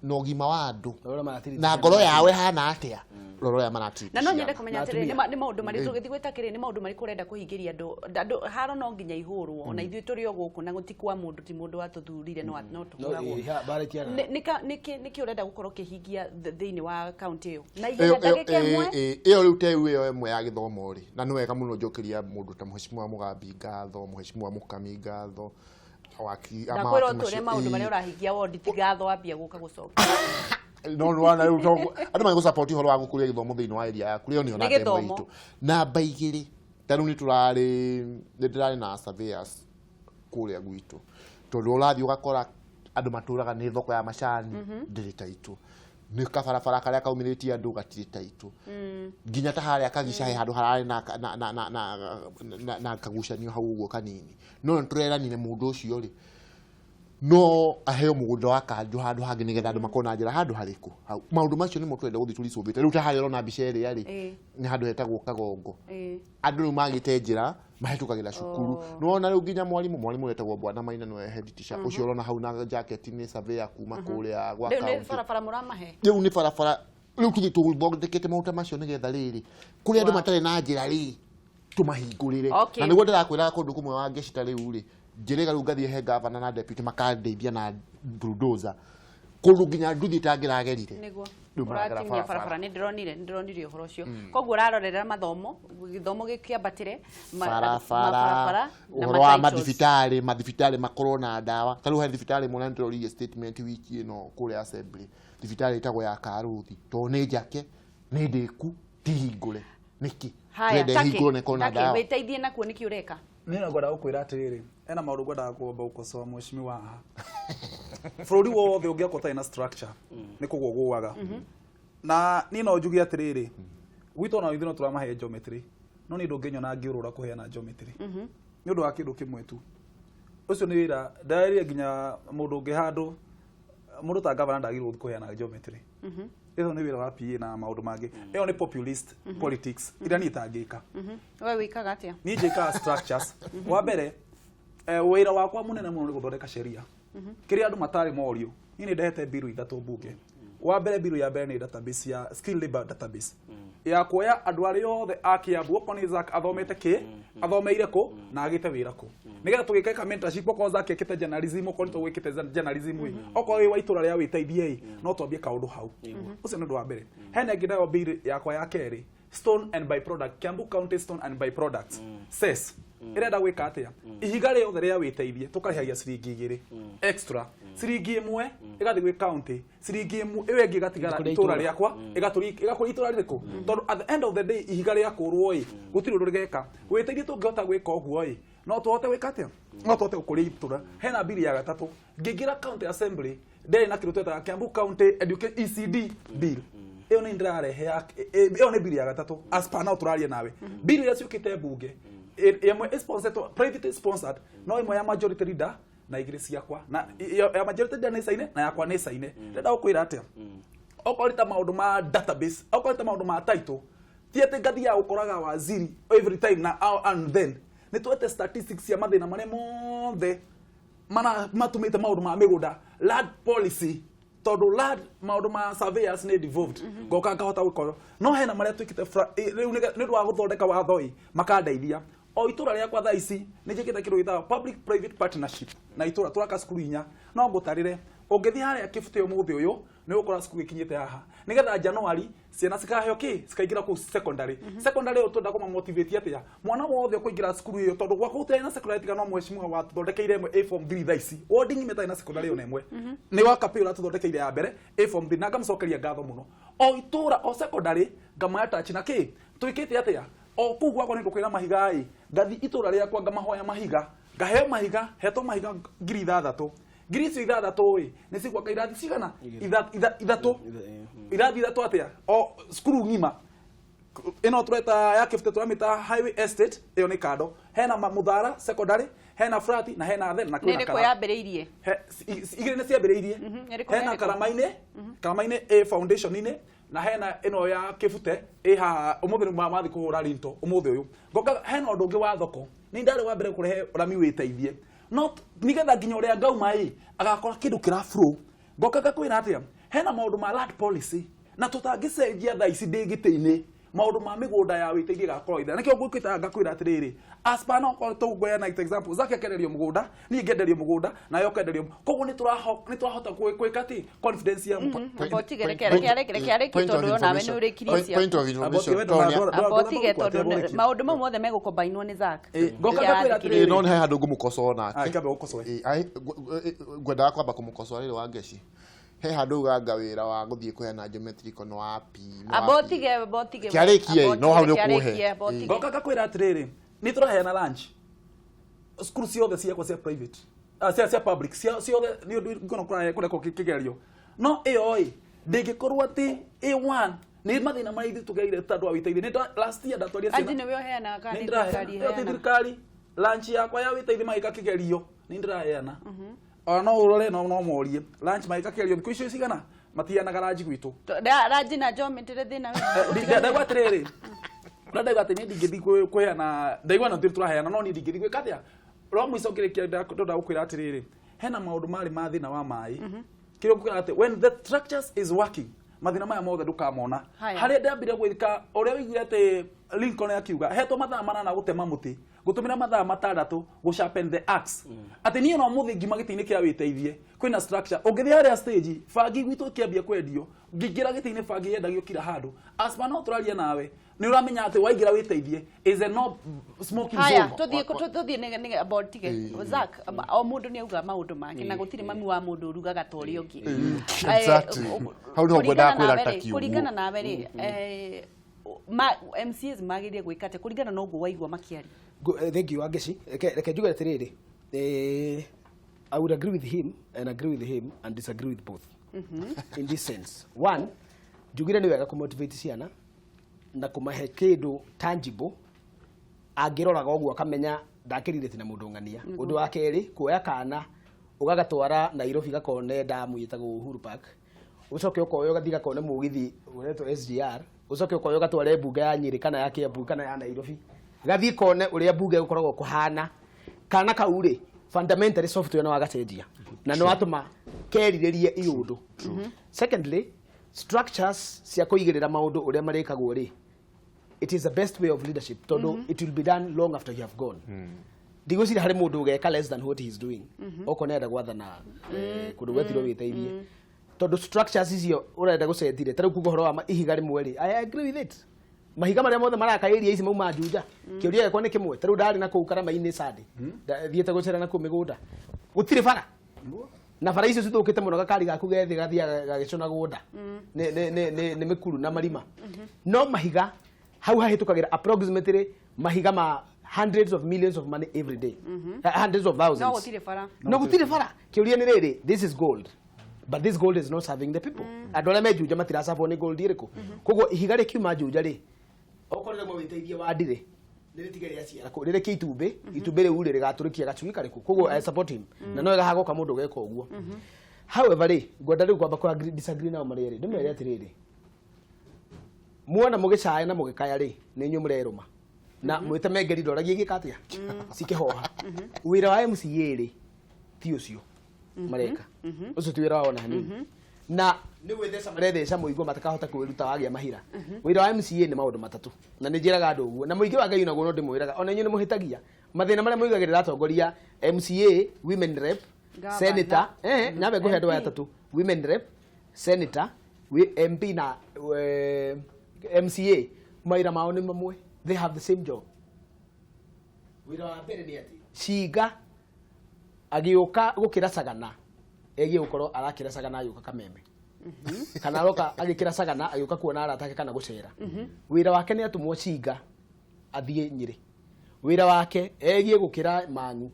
na ũgima wa andũ Rora maratiriti na ciana. ngoro yao ĩhana atĩa, rora ũrĩa maratiriti Na no nyende ciana. kũmenya Na atĩrĩrĩ, atumia. nĩ maũndũ marĩkũ tũgĩthiĩ gwĩta kĩrĩ, nĩ maũndũ marĩkũ ũrenda kũhingĩria andũ? Andũ haro no nginya ihũrwo, ona ithuĩ tũrĩ o gũkũ na gũti kwa mũndũ, ti mũndũ watũthurire, no No, tũhũragwo. Mbara itiagaga. Nĩkĩ ũrenda gũkorwo ũkĩhingia thĩinĩ wa kaunti ĩyo na Ĩyo- ihenya ĩyo- ndagĩka ĩmwe? Ĩyo rĩu ta rĩu ĩyo ĩmwe ya gĩthomo rĩ, na nĩ wega mũno njokeria mũndũ ta Mheshimiwa Mũgambi ngatho, Mheshimiwa Mũkami ngatho, waki Ndakwĩra mawaki ũtũre macio, maũndũ marĩa ũrahingia wondi, ti ngatho wambia gũka gũcokia. No nĩwona rĩu to andũ magĩgũ-support ũhoro wa gũkũria gĩthomo thĩinĩ wa area yaku, rĩo nĩyo Nĩ namba ĩmwe gĩthomo. itũ. Namba igĩrĩ, ta rĩu nĩ ndĩrarĩ na surveyors kũrĩa gwitũ, tondũ ũrathiĩ ũgakora andũ matũraga nĩ thoko ya macani ndĩrĩ taitũ, nĩ kabarabara karĩa kaumĩrĩtie andũ gatirĩ taitũ, nginya ta harĩa Kagica he handũ hararĩ na kagucanio hau ũguo kanini, no nĩ tũreranire mũndũ ũcio rĩ. No aheo mũgũnda wa kanjũ handũ hangĩ nĩgetha andũ makorwo na njĩra handũ harĩkũ hau. Maũndũ macio nĩmo tũrenda gũthiĩ tũricũthĩte. Rĩu ta harĩa ũrona mbica ĩrĩa rĩ, nĩ handũ hetagwo Kagongo. Andũ rĩu magĩte njĩra mahĩtũkagĩra cukuru. Nĩwona rĩu nginya mwarimũ wetagwo Bwana Maina nĩwe head teacher ũcio ũrona hau na jacket nĩ surveyor kuma kũrĩa gwa Rĩu nĩ county. barabara mũramahe. Rĩu nĩ barabara rĩu tũthiĩ tũthondekete maũndũ ta macio nĩgetha rĩrĩ kũrĩa andũ matarĩ na njĩra rĩ tũmahingũrĩre. Okay. Na nĩguo ndĩrakwĩraga kũndũ kũmwe wa Ngeci ta rĩu rĩ njĩrĩga rĩu ngathiĩ he gavana na deputy makandeithia na bulldozer kũndũ nginya nduthi itangĩragerire. Nĩguo Rĩu maragera ũratinia barabara. barabara. Nĩ ndĩronire ũhoro ũcio. Koguo ũrarorera mathomo, gĩthomo gĩkĩambatĩre, barabara, mabarabara na ũhoro wa ma-titles. Mathibitarĩ makorwo na ndawa. Ta rĩu he thibitarĩ ĩmwe na nĩtũroririe statement wiki ĩno kũrĩa assembly, thibitarĩ ĩtagwo ya Karũthi, tondũ nĩ njake, nĩ ndĩku, ti hingũre nĩkĩ? Haya, Tũrenda Take, ĩhingũrwo na ĩkorwo na Take, ndawa. wĩteithie nakuo nĩkĩ ũreka? Niĩ no ngwendaga gũkwĩra atĩrĩrĩ, ena maũndũ ngwendaga kwamba gũkocoa mheshimiwa haha. Bũrũri wothe ũngĩakwo ũtarĩ na structure nĩ kũgwa ũgũaga. Na niĩ no njuge atĩrĩrĩ, gwitũ ona ithuĩ no tũramahe geometry, no niĩ ndũngĩnyona ngĩũrũra kũheana geometry nĩ ũndũ wa kĩndũ kĩmwe tu. Ũcio nĩ wĩra ndarĩrie nginya mũndũ ũngĩ handũ mũndũ ta gavana ndagĩrĩirwo gũthiĩ kũheana geometry. Ĩyo nĩ wĩra wa PA na maũndũ mangĩ. Ĩyo nĩ populist politics iria niĩ itangĩka. We wĩkaga atĩa? Niĩ njĩkaga structures. Wa mbere, wĩra wakwa mũnene mũno nĩ gũthondeka sheria kĩrĩa andũ matarĩ morio. Niĩ nĩ ndehete biru ithatũ mbunge. Wa mbere, biru ya mbere nĩ database ya skill labor database ya kuoya andũ arĩa othe a Kiambu, okorwo nĩ Zack athomete kĩ, athomeire kũ na agĩte wĩra kũ, nĩgetha tũgĩka mentorship. Okorwo Zack ekĩte journalism, okorwo nĩ tũgwĩkĩte journalism ĩ, okorwo wĩ wa itũra rĩa wĩteithie ĩ, no twambie kaũndũ hau. Ũcio nĩ ũndũ wa mbere. Hena ĩngĩ nayo bill yakwa ya kerĩ, stone and byproduct, Kiambu County stone and byproducts cess. Ĩrenda gwĩka atĩa? Ihiga rĩothe rĩa wĩteithie tũkarĩhagia ciringi 2 extra, ciringi 1 ĩgathiĩ gwĩ county, ciringi ĩmwe ĩyo ĩngĩ ĩgatigara Ĩgakũria itũra itũra. Rĩakwa ĩgakũria itũra rĩrĩkũ? Tondũ at the end of the day ihiga rĩakũrwo ĩ gũtirĩ ũndũ rĩgeka wĩteithie. Tũngĩhota gwĩka ũguo ĩ, no tũhote gwĩka atĩa? No tũhote gũkũria itũra. Hena mbiri ya gatatũ ngĩingĩra county assembly ndarĩ na kĩndũ twetaga Kiambu County ECD bill. Ĩyo nĩ ndĩrarehe ĩyo nĩ bill ya gatatũ as per now tũraria nawe. Bill iria ciũkĩte mbunge, ĩmwe ĩ sponsored, private sponsored, no ĩmwe ya majority leader na igĩrĩ ciakwa, na ya majority leader nĩ caine na yakwa nĩ caine. Ndĩrenda gũkwĩra atĩa? Okorwo nĩ ta maũndũ ma database, okorwo nĩ ta maũndũ ma title, ti atĩ ngathiaga gũkoraga waziri every time na and then nĩ twete statistics cia mathĩna marĩa mothe mana matumĩte maũndũ ma mĩgũnda, land policy, tondũ land maũndũ ma surveyors nĩ devolved. Ngoka ngahota gũkorwo no hena marĩa twĩkĩte rĩu nĩ ũndũ wa gũthondeka watho ĩ makandeithia o itũra rĩakwa. Thaa ici nĩ njĩkĩte kĩndũ gĩtagwo public private partnership na itũra tũraka cukuru inya. No ngũtarĩre, ũngĩthiĩ harĩa Kĩbutĩ ũmũthĩ ũyũ nĩ ũgũkora cukuru ĩkinyĩte haha, nĩgetha January ciana cikaheo kĩ cikaingĩra kũu secondary. Secondary ĩyo twenda kũma motivate atĩa mwana wothe ũkũingĩra cukuru ĩyo, tondũ gwakwa gũtirĩ na secondary tiga no mheshimiwa watũthondekeire ĩmwe a form 3. 3 ici ward ng'ima ĩtarĩ na secondary ĩyo na ĩmwe nĩ wakapĩ ũratũthondekeire ya mbere a form 3, na ngamũcokeria ngatho mũno. O itũra o secondary ngama-attach na kĩ twĩkĩte atĩa o kũu gwakwa nĩ ndũkwĩra mahiga ĩ ngathi itũra rĩakwa ngamahoya mahiga, ngaheo mahiga, hetwo mahiga 6,000. Ngiri icio ithathatũ ĩ nĩ cigwaka irathi cigana? Ithatũ, irathi ithatũ atĩa o cukuru ng'ima. Ĩno tũreta ya Kĩbute tũramĩta Highway Estate, ĩyo nĩ kando. Hena Mũthara secondary, hena Frati na hena then na Nĩ kwĩna ĩrĩkũ yambĩrĩirie? Igĩrĩ nĩ ciambĩrĩirie. Ĩrĩkũ na Hena ĩrĩkũ? Karama-inĩ A foundation-inĩ na hena ĩno ya Kĩbute ĩ haha ũmũthĩ nĩ mathiĩ kũhũra rinto ũmũthĩ ũyũ. Ngoka hena ũndũ ũngĩ wa thoko, nĩ ndarĩ wa mbere kũrehe rami wĩteithie not nigetha nginya ũrĩa ngauma ĩ agakora kĩndũ kĩra flow. Ngoka ngakwĩra atĩa? Hena maũndũ ma land policy na tũtangĩcenjia thaa ici ndĩ gĩtĩ-inĩ maũndũ ma mĩgũnda ya wĩteithie gakorwo ithera. Nĩkĩo ngwĩkĩte ngakwĩra atĩrĩrĩ, as per no korwo tũngũheana example, Zaki akenderio mũgũnda, niĩ ngenderio mũgũnda, nawe ũkenderio, koguo nĩ tũrahota gwĩka atĩ confidence ya Amba ũtige, reke reke reke reke arĩkie, tondũ onawe nĩ ũrĩkirie ciaku. Point of information. Amba ũtige, Amba ũtige, tondũ maũndũ mau mothe megũkombainwo nĩ Zack. Ngoka Reke ngakwĩra athikĩrĩrie. atĩrĩrĩ. No nĩ he handũ ngũmũkocoa nake. Ah, kĩambe ũkocoe. Ngwendaga kwamba kũmũkocoa rĩrĩ wa Ngeci he handũ uganga wĩra wa gũthiĩ kũheana geometric no wa P no wa Amba P. ũtige, amba ũtige. Kĩarĩkie, Amba no hau ũtige, nĩ ũkũhe. kĩarĩkie, amba ũtige. Ngoka ngakwĩra atĩrĩrĩ, nĩ tũraheana lunch cukuru ciothe ciakwa cia private, cia public ciothe nĩ ũndũ ngona kũrekwo kĩgerio no ĩyo ĩ ndĩngĩkorwo atĩ A1 nĩ mathĩna marĩa ithuĩ tũgereire ta andũ a wĩteithie. Nĩ last year ndatwarire Anji ciana nĩwe ũheanaga kana nĩ nĩ ndĩraheana. thirikari Ĩyo ti ĩheanaga? thirikari. Lunch yakwa ya wĩteithie magĩka kĩgerio nĩ ndĩraheana. Ona no ũrore no morie lunch magĩka kĩgerio thikũ icio cigana matianaga ranji gwitũ. Ranji na geometry thĩna. Ndaigua atĩrĩrĩ, ũrĩa ndaigua atĩ niĩ ndingĩthiĩ kũheana, ndaigua no tũraheana, no niĩ ndingĩthiĩ gwĩka atĩa. Rwa mũico ngĩrĩkia, ndenda gũkwĩra atĩrĩrĩ, hena maũndũ marĩ ma thĩna wa maĩ. Kĩrĩa ngũkwĩra atĩ when the structures is working, mathĩna maya mothe ndũkamona. Haya. Harĩa ndambire gwĩka ũrĩa wĩiguire atĩ Lincoln akiuga hetwo mathaa 8 gũtema mũtĩ, gũtũmĩra mathaa 6 gũ sharpen the axe, atĩ niĩ no mũthĩ ngiuma gĩtĩ-inĩ kĩa wĩteithie kwĩna structure. Ũngĩthiĩ harĩa stage bangi gwitũ ĩkĩambia kwendio, ngĩingĩra gĩtĩ-inĩ bangi yendagio kila handũ. Asma, no tũraria nawe nĩ ũramenya atĩ waingĩra wĩteithie is a no smoking Haya, zone. tuthiĩ tuthiĩ nĩ board tige Zack, o mũndũ nĩ auga maũndũ make na gũtirĩ mami wa mũndũ ũrugaga ta ũrĩa ũngĩ. Exactly. Hau nĩho ngwendaga kwĩra ta kiugo. Kũringana nawe rĩ, MCAs magĩrĩire gwĩka atĩa kũringana na ũguo waigua makĩaria? Thank you, Angeci. Reke njuge atĩrĩrĩ, I would agree with him and agree with him and disagree with both in this sense. One, njugire nĩ wega kũmotivate ciana na kũmahe kĩndũ tangible angĩroraga ũguo akamenya ndakĩrirĩte na mũndũ ng'ania. Ũndũ wa kerĩ, kuoya kana ũgagatwara Nairobi gakone ndamu ĩtagwo Uhuru Park, ũcoke ũkoya ũgathiĩ gakone mũgithi ũretwo SGR, ũcoke ũkoya ũgatware mbunge ya Nyĩrĩ kana ya Kiambu kana ya Nairobi, gathiĩ kone ũrĩa mbunge gũkoragwo kũhana. Kana kau rĩ, fundamentally software nĩ wagacenjia na nĩ watũma kerirĩrie iũndũ. Secondly, structures cia kũigĩrĩra maũndũ ũrĩa marĩkagwo rĩ, it is the best way of leadership tondũ it will be done long after you have gone. Ndigwĩciria harĩ mũndũ ũgeka less than what he is doing okorwo nĩarenda gwathana kũndũ gwetirwo wĩteithie, tondũ structures icio ũrenda gũcetire ta rĩu kuga ũhoro wa ihiga rĩmwe rĩ, I agree with it. Mahiga marĩa mothe maraka area ici mauma Juja. Kĩũria gĩakwa nĩ kĩmwe. Ta rĩu ndarĩ na kũu Karama-inĩ Sunday, thiĩte gũcera na kũu mĩgũnda, gũtirĩ bara na bara icio cithũkĩte mũno, gakari gaku gethĩ gathiaga gagĩcũnagwo nda nĩ mĩkuru na marima. No mahiga hau hahĩtũkagĩra approximately mahiga ma hundreds of millions of money every day, hundreds of thousands. No gũtirĩ bara. No gũtirĩ bara. Kĩũria nĩ rĩrĩ, this is gold, but this gold is not serving the people. Andũ arĩa me Juja matiracabwo nĩ gold ĩrĩkũ. Koguo ihiga rĩkiuma Juja rĩ, okorwo rĩmwe wĩteithie wa ndirĩ nĩ rĩtige rĩaciara kũ rĩrekie itumbĩ, itumbĩ rĩu rĩ rĩgatũrĩkia gacui karĩkũ. Koguo I support him na no wega hagoka mũndũ ũgeka ũguo. However rĩ, ngwenda rĩu kwamba kũ disagree nao marĩ erĩ, ndĩmere atĩrĩrĩ, muona mũgĩcaya na mũgĩkaya rĩ, nĩ inyuĩ mũrerũma na mwĩte mengeri ndoragia igĩka atĩa cikĩhoha. Wĩra wa MCA rĩ, ti ũcio mareka, ũcio ti wĩra wao na hanini, na nĩ gwĩtheca maretheca mũigua matakahota kwĩruta wagĩa mahira. Wĩra wa MCA nĩ maũndũ matatũ, na nĩ njĩraga andũ ũguo na mũingĩ wa Ngai onaguo no ndĩmwĩraga, ona inyuĩ nĩ mũhĩtagia mathĩna marĩa mũigagĩrĩra atongoria: MCA, women rep, Governor. senator. Nyambe ngũhe andũ aya MP. atatũ: women rep, senator, MP na MCA. Mawĩra mao nĩ mamwe, they have the same job. Wĩra wa mbere nĩ atĩ cinga agĩũka gũkĩra Sagana, egiĩ gũkorwo arakĩra Sagana agĩũka Kameme kana aroka agĩkĩra Sagana agĩũka kuona arata ake kana gũcera. Wĩra wake nĩ atũmwo cinga athiĩ Nyĩrĩ. Wĩra wake egiĩ gũkĩra Mang'u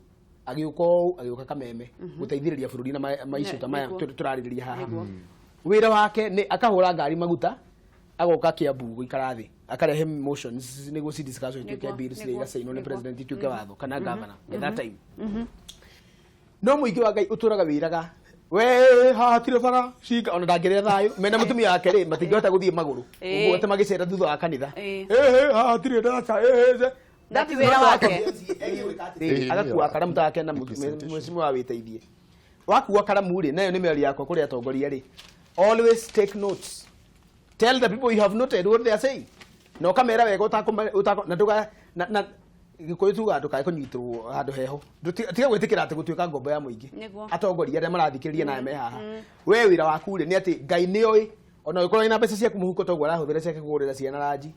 agĩũka ũũ agĩũka Kameme gũteithĩrĩria bũrũri na maicio ta maya tũrarĩrĩria haha. Wĩra wake nĩ akahũra ngari maguta agoka Kiambu gũikara thĩ akarehe motions nĩguo ci discuss ituĩke bills igacainwo nĩ president ituĩke watho kana governor at that time. No mũingĩ wa Ngai ũtũraga wĩraga we haha hatirĩ bara, cinga ona ndangĩrĩa thayũ mena mũtumia wake rĩ, matingĩhota gũthiĩ magũrũ ũguo atĩ magĩcera thutha wa kanitha. Ĩhĩ, haha hatirĩ ndaraca, ĩhĩ. Na ti wĩra wake. Agakua karamu take na Representation. mũciĩ wa wĩteithie wakua karamu rĩ, nayo nĩ mĩario yakwa kũrĩ atongoria rĩ, always take notes. Tell the people you have noted what they are saying na ũkamera wega na ndũga na Gĩkũyũ tugaga ndũkae kũnyitĩrwo handũ heho. Tiga gwĩtĩkĩra atĩ gũtuĩka ngombo ya mũingĩ. Atongoria arĩa marathikĩrĩria nawe me haha, we wĩra waku rĩ nĩ atĩ Ngai nĩ oĩ ona ũngĩkorwo wĩna mbeca ciaku mũhuko toguo arahũthĩra ciake kũgũrĩra ciana ranji,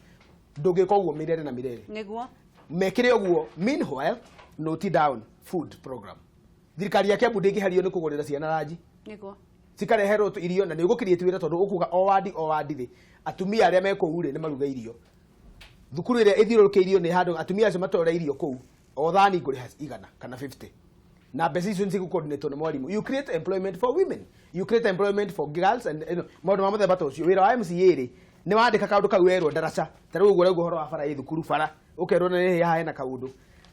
ndũngĩka ũguo mĩrere na mĩrere. Mekire ũguo. Meanwhile, note down food program. Thirikari ya Kiambu ndĩngĩherio nĩ kũgũrĩra ciana ranji, cikareherwo irio na nĩ ũgũkiriĩti wĩra tondũ ũkuga o wandi o wandi rĩ, atumia arĩa me kũu rĩ nĩ maruga irio thukuru ĩrĩa ĩthiũrũrũkĩirio nĩ handũ atumia acio matware irio kũu, o thani ngũrĩha 100 kana 50 na mbeca icio nĩ cigũcoordinatwo nĩ mwarimũ. You create employment for women, you create employment for girls and maũndũ ma mũthemba ta ũcio. Wĩra wa MCA rĩ nĩ wandĩka kaũndũ kau werwo ndaraca ta rĩu ũguo ũraigua ũhoro wa bara ĩ thukuru bara ũkerwo nĩ haha hena kaũndũ.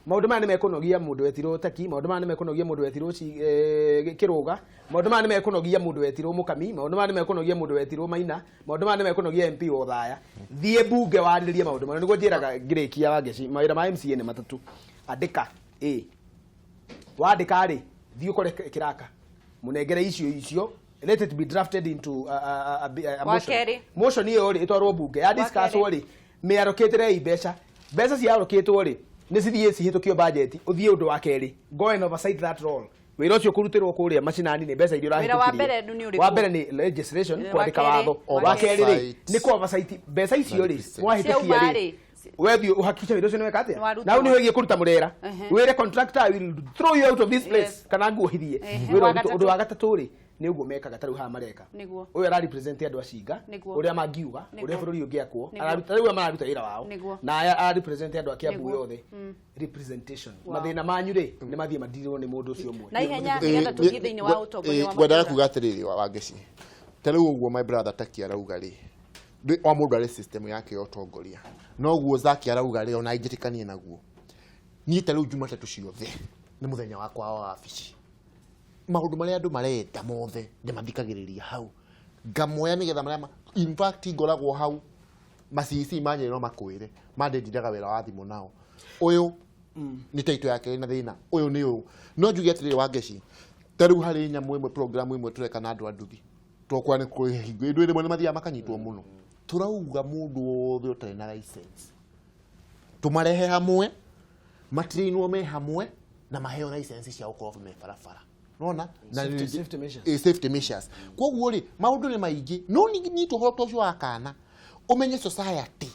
Maũndũ maya nĩ mekũnogia mũndũ wetirwo Taki, maũndũ maya nĩ mekũnogia mũndũ wetirwo Kĩrũga, maũndũ maya nĩ mekũnogia mũndũ wetirwo Mũkami, maũndũ maya nĩ mekũnogia mũndũ wetirwo Maina, maũndũ maya nĩ mekũnogia MP wa Othaya. Thiĩ mbunge warĩrĩrie maũndũ marĩa nĩguo njĩraga ngĩrĩkia Wangeci, mawĩra ma MCA nĩ matatũ. Andĩka ĩ wandĩka rĩ, thiĩ ũkore kĩraka mũnengere icio icio, let it be drafted into a motion. Wa kerĩ. Motion ĩyo rĩ, ĩtwarwo mbunge ya discusswo rĩ, mĩarokĩtĩrei mbeca, mbeca ciarokĩtwo rĩ, nĩ cithiĩ cihĩtũkio budget. Ũthiĩ ũndũ wa kerĩ, go and oversight that role. Wĩra ũcio kũrutĩrwo kũrĩa macinani nĩ mbeca iria Wĩra wa ũrahĩtũkirie. mbere nĩ ũrĩkũ? Wa mbere nĩ legislation, Wa kwandĩka kerĩ? watho. Wa Wa kerĩ rĩ, Oversight. nĩ kũ oversight mbeca icio rĩ, Ciauma mwahĩtũkia rĩ, rĩ, wethiĩ ũhakikishe wĩra ũcio nĩ weka atĩa. Nĩwarutwo. Na hau nĩho ĩgiĩ kũruta mũrera, wĩre contractor, "I will throw you out of this place," kana nguohithie. Wĩra Wa ũrutwo. gatatũ? Ũndũ wa gatatũ rĩ, nĩ ũguo mekaga ta rĩu haha mareka. Nĩguo. Ũyũ ara represent andũ a Cinga, Nĩguo. ũrĩa mangiuga Nĩguo. ũrĩa bũrũri ũngĩakwo. Nĩguo. Araruta rĩu mararuta wĩra wao, Nĩguo. na aya ara represent andũ a Kiambu Nĩguo. yothe. Representation, Wow. mathĩna manyu rĩ, nĩ mathiĩ madirwo nĩ mũndũ ũcio ũmwe. Na ihenya nĩgetha tũthiĩ thĩinĩ wa ũtongoria wa Ngwendaga matũũra. kuga atĩrĩrĩ, Wangeci, ta rĩu ũguo my brother Taki arauga rĩ, o mũndũ arĩ system yake ya ũtongoria. Noguo Zaki arauga rĩ, ona njĩtĩkanie naguo. Niĩ ta rĩu Jumatatũ ciothe nĩ mũthenya wakwa wa wabici. Maũndũ marĩa andũ marenda mothe ndĩmathikagĩrĩria hau, ngamoya nĩgetha marĩa in fact ngoragwo hau macici ma Nyĩrĩ no makwĩre mandĩndiraga wĩra wa thimũ nao, ũyũ nĩ taito yake ĩna thĩna, ũyũ nĩ ũyũ. No njuge atĩrĩrĩ, Wangeci, ta rĩu harĩ nyamũ ĩmwe, program ĩmwe tũreka na andũ a nduthi, tokwa nĩ kũrĩ hingo ĩndũ rĩmwe nĩ mathiaga makanyitwo mũno. Tũrauga mũndũ wothe ũtarĩ na license tũmarehe hamwe, matirĩinwo me hamwe na maheo license cia gũkorwo me barabara, nona na Safety measures. Safety measures. Koguo rĩ, maũndũ nĩ maingĩ, no ningĩ ũhoro ta ũcio wa kana ũmenye society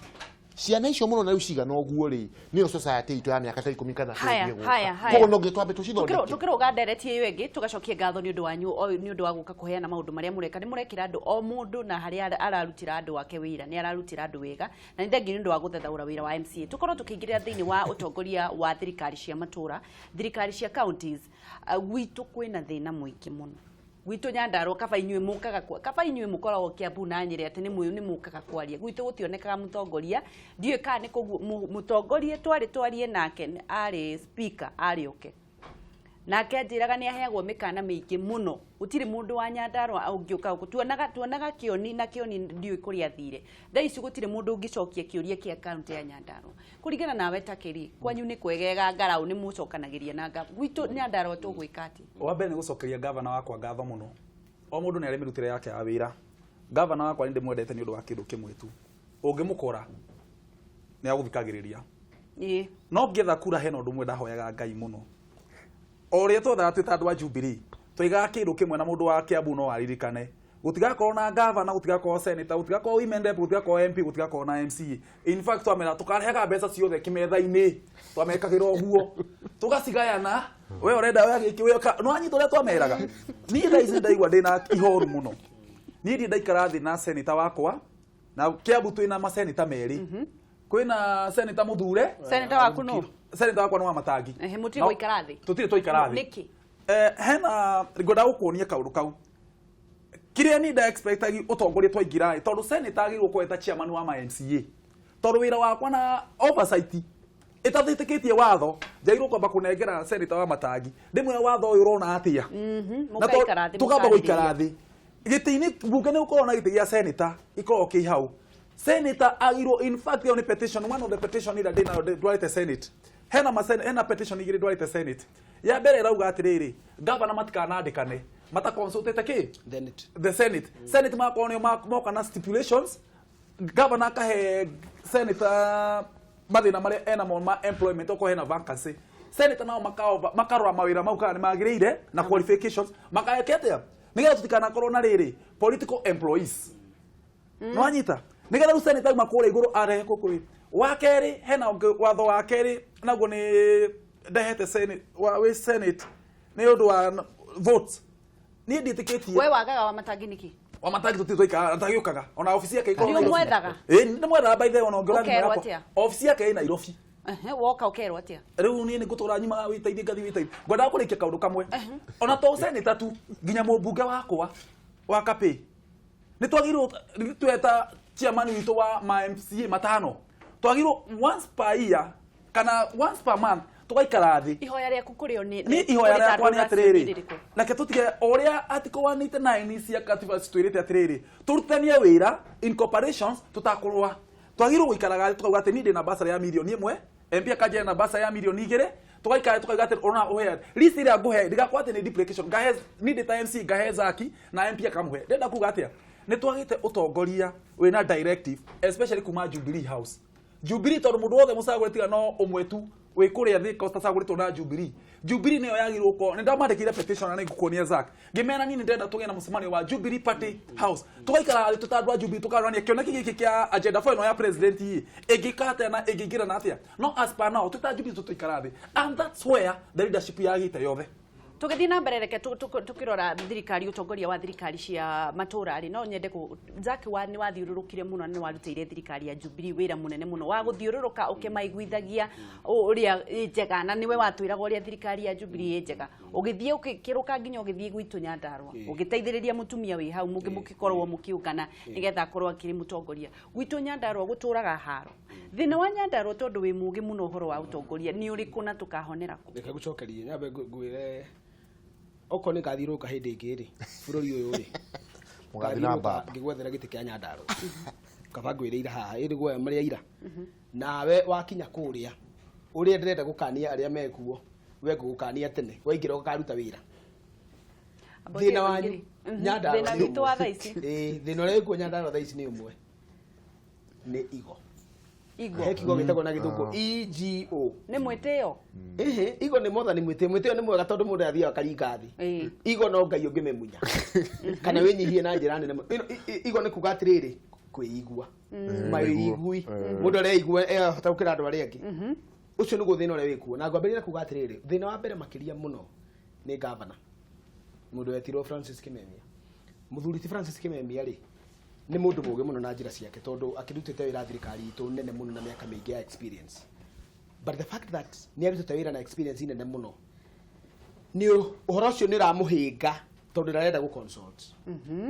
ciana icio mũno na rĩu cigana ũguo rĩ, nĩyo society itũ ya mĩaka ta 10 kana Haya, 20 gũka. haya, haya. Koguo no nginya twambe tũcithondeke. Tukĩrũga ndereti ĩyo ĩngĩ, tũgacokia ngatho nĩ ũndũ wanyu, nĩ ũndũ wa gũka kũheana maũndũ marĩa mũreka. Nĩ mũrekĩra andũ, o mũndũ na harĩa ararutĩra andũ ake wĩra, nĩ ararutĩra andũ wega, na nĩ thengiũ nĩ ũndũ wa gũthathaũra wĩra wa MCA. Tũkorwo tũkĩingĩrĩra thĩinĩ wa ũtongoria wa thirikari cia matũra, thirikari cia counties. Gwitũ kwĩna thĩna mũingĩ mũno gwitũ Nyandarua. Kaba inyuĩ mũkaga kaba inyuĩ mũkoragwo Kiambu na Nyĩrĩ, atĩ nĩ nĩ mũkaga kwaria. Gwitũ gũtionekaga mũtongoria. Ndiũĩ kana nĩ kũguo mũtongoria twarĩ twarie nake arĩ speaker arĩ oke nake anjĩraga nĩ aheagwo mĩkana mĩingĩ mũno. Gũtirĩ mũndũ wa Nyandarua ũngĩũka gũkũ. Tuonaga Kĩoni, na Kĩoni ndiũĩ kũrĩa athire. Thaa ici gũtirĩ mũndũ ũngĩcokia kĩũria kĩa kaunti ya Nyandarua. Kũringana nawe Takĩri, kwanyu nĩ kwegega, ngarau nĩ mũcokanagĩria na gwitũ Nyandarua tũgwĩka atĩa? Wa mbere nĩ gũcokeria gavana wakwa ngatho mũno. O mũndũ nĩ arĩ mĩrutĩre yake ya wĩra. Gavana wakwa nĩ ndĩmwendete nĩ ũndũ wa kĩndũ kĩmwe tu, ũngĩmũkora nĩ agũthikagĩrĩria. No ngĩetha kura hena ũndũ ũmwe ndahoyaga Ngai mũno. O ũrĩa twethaga twĩ ta andũ a Jubilee, twaigaga kĩndũ kĩmwe, na mũndũ wa Kiambu no aririkane: gũtigakorwo na gavana, gũtigakorwo senator, gũtigakorwo women rep, gũtigakorwo MP, gũtigakorwo na MCA. In fact, twamera tũkarehaga mbeca ciothe kĩmetha-inĩ, twamekagĩra ũguo, tũgacigayana, we ũrenda we gĩkĩ, we no anyita ũrĩa twameraga. Niĩ thaa ici ndaigua ndĩna ihoru mũno. Niĩ ndirĩ ndaikara thĩ na senator wakwa, na Kiambu twĩna maseneta merĩ. Kwĩna senator mũthure. Senator waku nũ? Senator wakwa nĩ wa Matangi. Ehe, mũtirĩ gũikara thĩ? Tũtirĩ twaikara thĩ. Nĩkĩ? Hena ngwendaga gũkuonia kaũndũ kau kĩrĩa niĩ nda expectagi ũtongoria twaingĩra ĩ, tondũ senator agĩrĩirwo gũkorwo eta chairman wa ma MCA, tondũ wĩra wakwa na oversight ĩtathĩtĩkĩtie watho, njagĩrĩirwo kwamba kũnengera senator wa Matangi, ndĩmwĩra, "Watho ũyũ ũrona atĩa?" Na Mũgaikara thĩ, tũkamba gũikara mũkarĩrĩria. thĩ gĩtĩ-inĩ mbunge nĩ gũkorwo na gĩtĩ gĩa senator gĩkoragwo kĩ hau. Senator agirwo, in fact ĩyo nĩ petition, one of the petition ĩrĩa ndĩnayo ndwarĩte Senate. Hena petition igĩrĩ ndwarĩte Senate. Ya mbere ĩrauga atĩrĩrĩ, gavana matikanandĩkane mataconsultĩte kĩ? Senate. The Senate makorwo nĩo moka na stipulations, gavana akahe senator mathĩna marĩa enamo ma employment, okorwo hena vacancy, senator nao makarora mawĩra mau kana nĩ magĩrĩire na qualifications, makayeke atĩa nĩgetha tũtikanakorwo na rĩrĩ political employees. Nĩwanyita? Nĩgetha rĩu senator auma kũrĩa igũrũ arehe gũkũ rĩ. Wa kerĩ, hena ũngĩ, watho wa kerĩ naguo nĩ ndehete Senate, wĩ Senate nĩ ũndũ wa votes. Niĩ ndiĩtĩkĩtie. We wagaga wa Matangi nĩkĩ? Wa Matangi tũtirĩ twaikara, ndagĩũkaga ona obici yake ĩkoragwo Nĩ Nairobi. ũmwethaga? Ĩĩ, nĩ mwethaga. By the way, ona ũngĩona thimũ Ũkerwo yakwa, atĩa? obici yake ĩ Nairobi. Ehe, woka ũkerwo atĩa? Rĩu niĩ nĩ ngũtũra nyumaga wĩteithie, ngathi wĩteithie. Ngwendaga kũrĩkia kaũndũ kamwe. Ona to senator tu, nginya mũmbunge wakwa wa Kapĩ nĩ twagĩrĩirwo tweta chairman witũ wa ma MCA matano, twagĩrĩirwo once per year kana once per month Tũgaikara thĩ. Ihoya rĩaku kũrĩ o nĩ Ni ihoya kũrĩ ta rĩakwa nĩ andũ atĩrĩrĩ, rĩrĩkũ? Reke tũtige ũrĩa article 189 cia katiba citwĩrĩte atĩrĩrĩ, tũrutithanie wĩra in corporations tũtakũrũa. Twagĩrĩirwo gũikaraga thĩ tũkauga atĩ niĩ ndĩna bursary ya 1 mirioni, MP akanjĩra na bursary ya 2 mirioni, tũgaikara tũkauga atĩ ona ũhe list ĩrĩa ngũhe ndigakorwo atĩ nĩ duplication, ngahe niĩ ndĩ ta MC, ngahe Zaki na MP akamũhe. Ndĩrenda kuga atĩa? Nĩ twagĩte ũtongoria wĩna directive, especially kuma Jubilee House, Jubilee, tondũ mũndũ wothe mũcagũre tiga no ũmwe tu wĩ kũrĩa thĩ ũtacagũrĩtwo na Jubilee. Jubilee nĩyo yagĩrĩirwo gũkorwo. Nĩ ndamandĩkĩire petition na nĩ ngũkuonia, Zack, ngĩmera niĩ nĩ ndĩrenda tũgĩe na mũcemanio wa Jubilee Party House, tũgaikara thĩ tũta andũ a Jubilee, tũkarorania kĩoneki gĩkĩ kĩa agenda 4 ĩno ya president ĩ ĩngĩka atĩa na ĩngĩingĩrana atĩa. No as per now, twĩ ta Jubilee tũtũikara thĩ, and that's where the leadership yagĩte yothe. Tũgĩthiĩ na mbere, reke tũkĩrora thirikari, ũtongoria wa thirikari cia matũra rĩ, no nyende kũ Jack wa nĩ wathiũrũrũkire mũno na nĩ warutĩire thirikari ya Jubilee wĩra mũnene mũno wa gũthiũrũrũka ũkĩmaiguithagia ũrĩa ĩ njega, na nĩwe watwĩraga ũrĩa thirikari ya Jubilee ĩ njega. Ũgĩthiĩ ũkĩrũka nginya ũgĩthiĩ gwitũ Nyandarua, ũgĩteithĩrĩria mũtumia wĩ hau mũgĩkorwo mũkĩũngana nĩgetha akorwo akĩrĩ mũtongoria. Gwitũ Nyandarua gũtũraga haro. Thĩna wa Nyandarua, tondũ wĩ mũgĩ mũno ũhoro wa ũtongoria, nĩ ũrĩkũ na tũkahonera kũ? Reke ngũcokerie, nyambe ngwĩre okorwo nĩ ngathiũrũrũka hĩndĩ ĩngĩ rĩ bũrũri ũyũ rĩ, Mũgathiĩ na ngathiũrũrũka mbamba. ngĩgwethera gĩtĩ kĩa Nyandarua, kaba ngwĩrĩire haha ĩrĩ guoya marĩa ira nawe wakinya kũrĩa ũrĩa ndĩrenda gũkania arĩa mekuo, we ngũgũkania tene waingĩra ũkaruta wĩra. Thĩna wanyu Nyandarua Thĩna nĩ witũ wa ũmwe. thaa ici. Ĩĩ, thĩna ũrĩa wĩkuo Nyandarua thaa ici nĩ ũmwe, nĩ igo. Igo. He kiugo gĩtagwo na Gĩthũngũ ego. Nĩ mwĩtĩo. Ĩhĩ, igo nĩ mothani. Mwĩtĩo, mwĩtĩo nĩ mwega tondũ mũndũ athiaga akaringa thĩ. Igo no Ngai ũngĩmĩmunya kana wĩnyihie na njĩra nene mũno. Igo nĩ kuga atĩrĩrĩ, kwĩigua, mawĩigui, mũndũ areigua ehota gũkĩra andũ arĩa angĩ. Ũcio nĩguo thĩna ũrĩa wĩkuo, na ngwambĩrĩria kuga atĩrĩrĩ, thĩna wa mbere makĩria mũno nĩ gavana, mũndũ wetirwo Francis Kimemia. Mũthuri ti Francis Kimemia rĩ, nĩ mũndũ mũgĩ mũno na njĩra ciake, tondũ akĩrutĩte wĩra thirikari itũ nene mũno na mĩaka mĩingĩ ya experience. But the fact that nĩ arutĩte wĩra na experience nene mũno, nĩ ũhoro ũcio nĩ ũramũhĩnga, tondũ ndarenda gũ consult,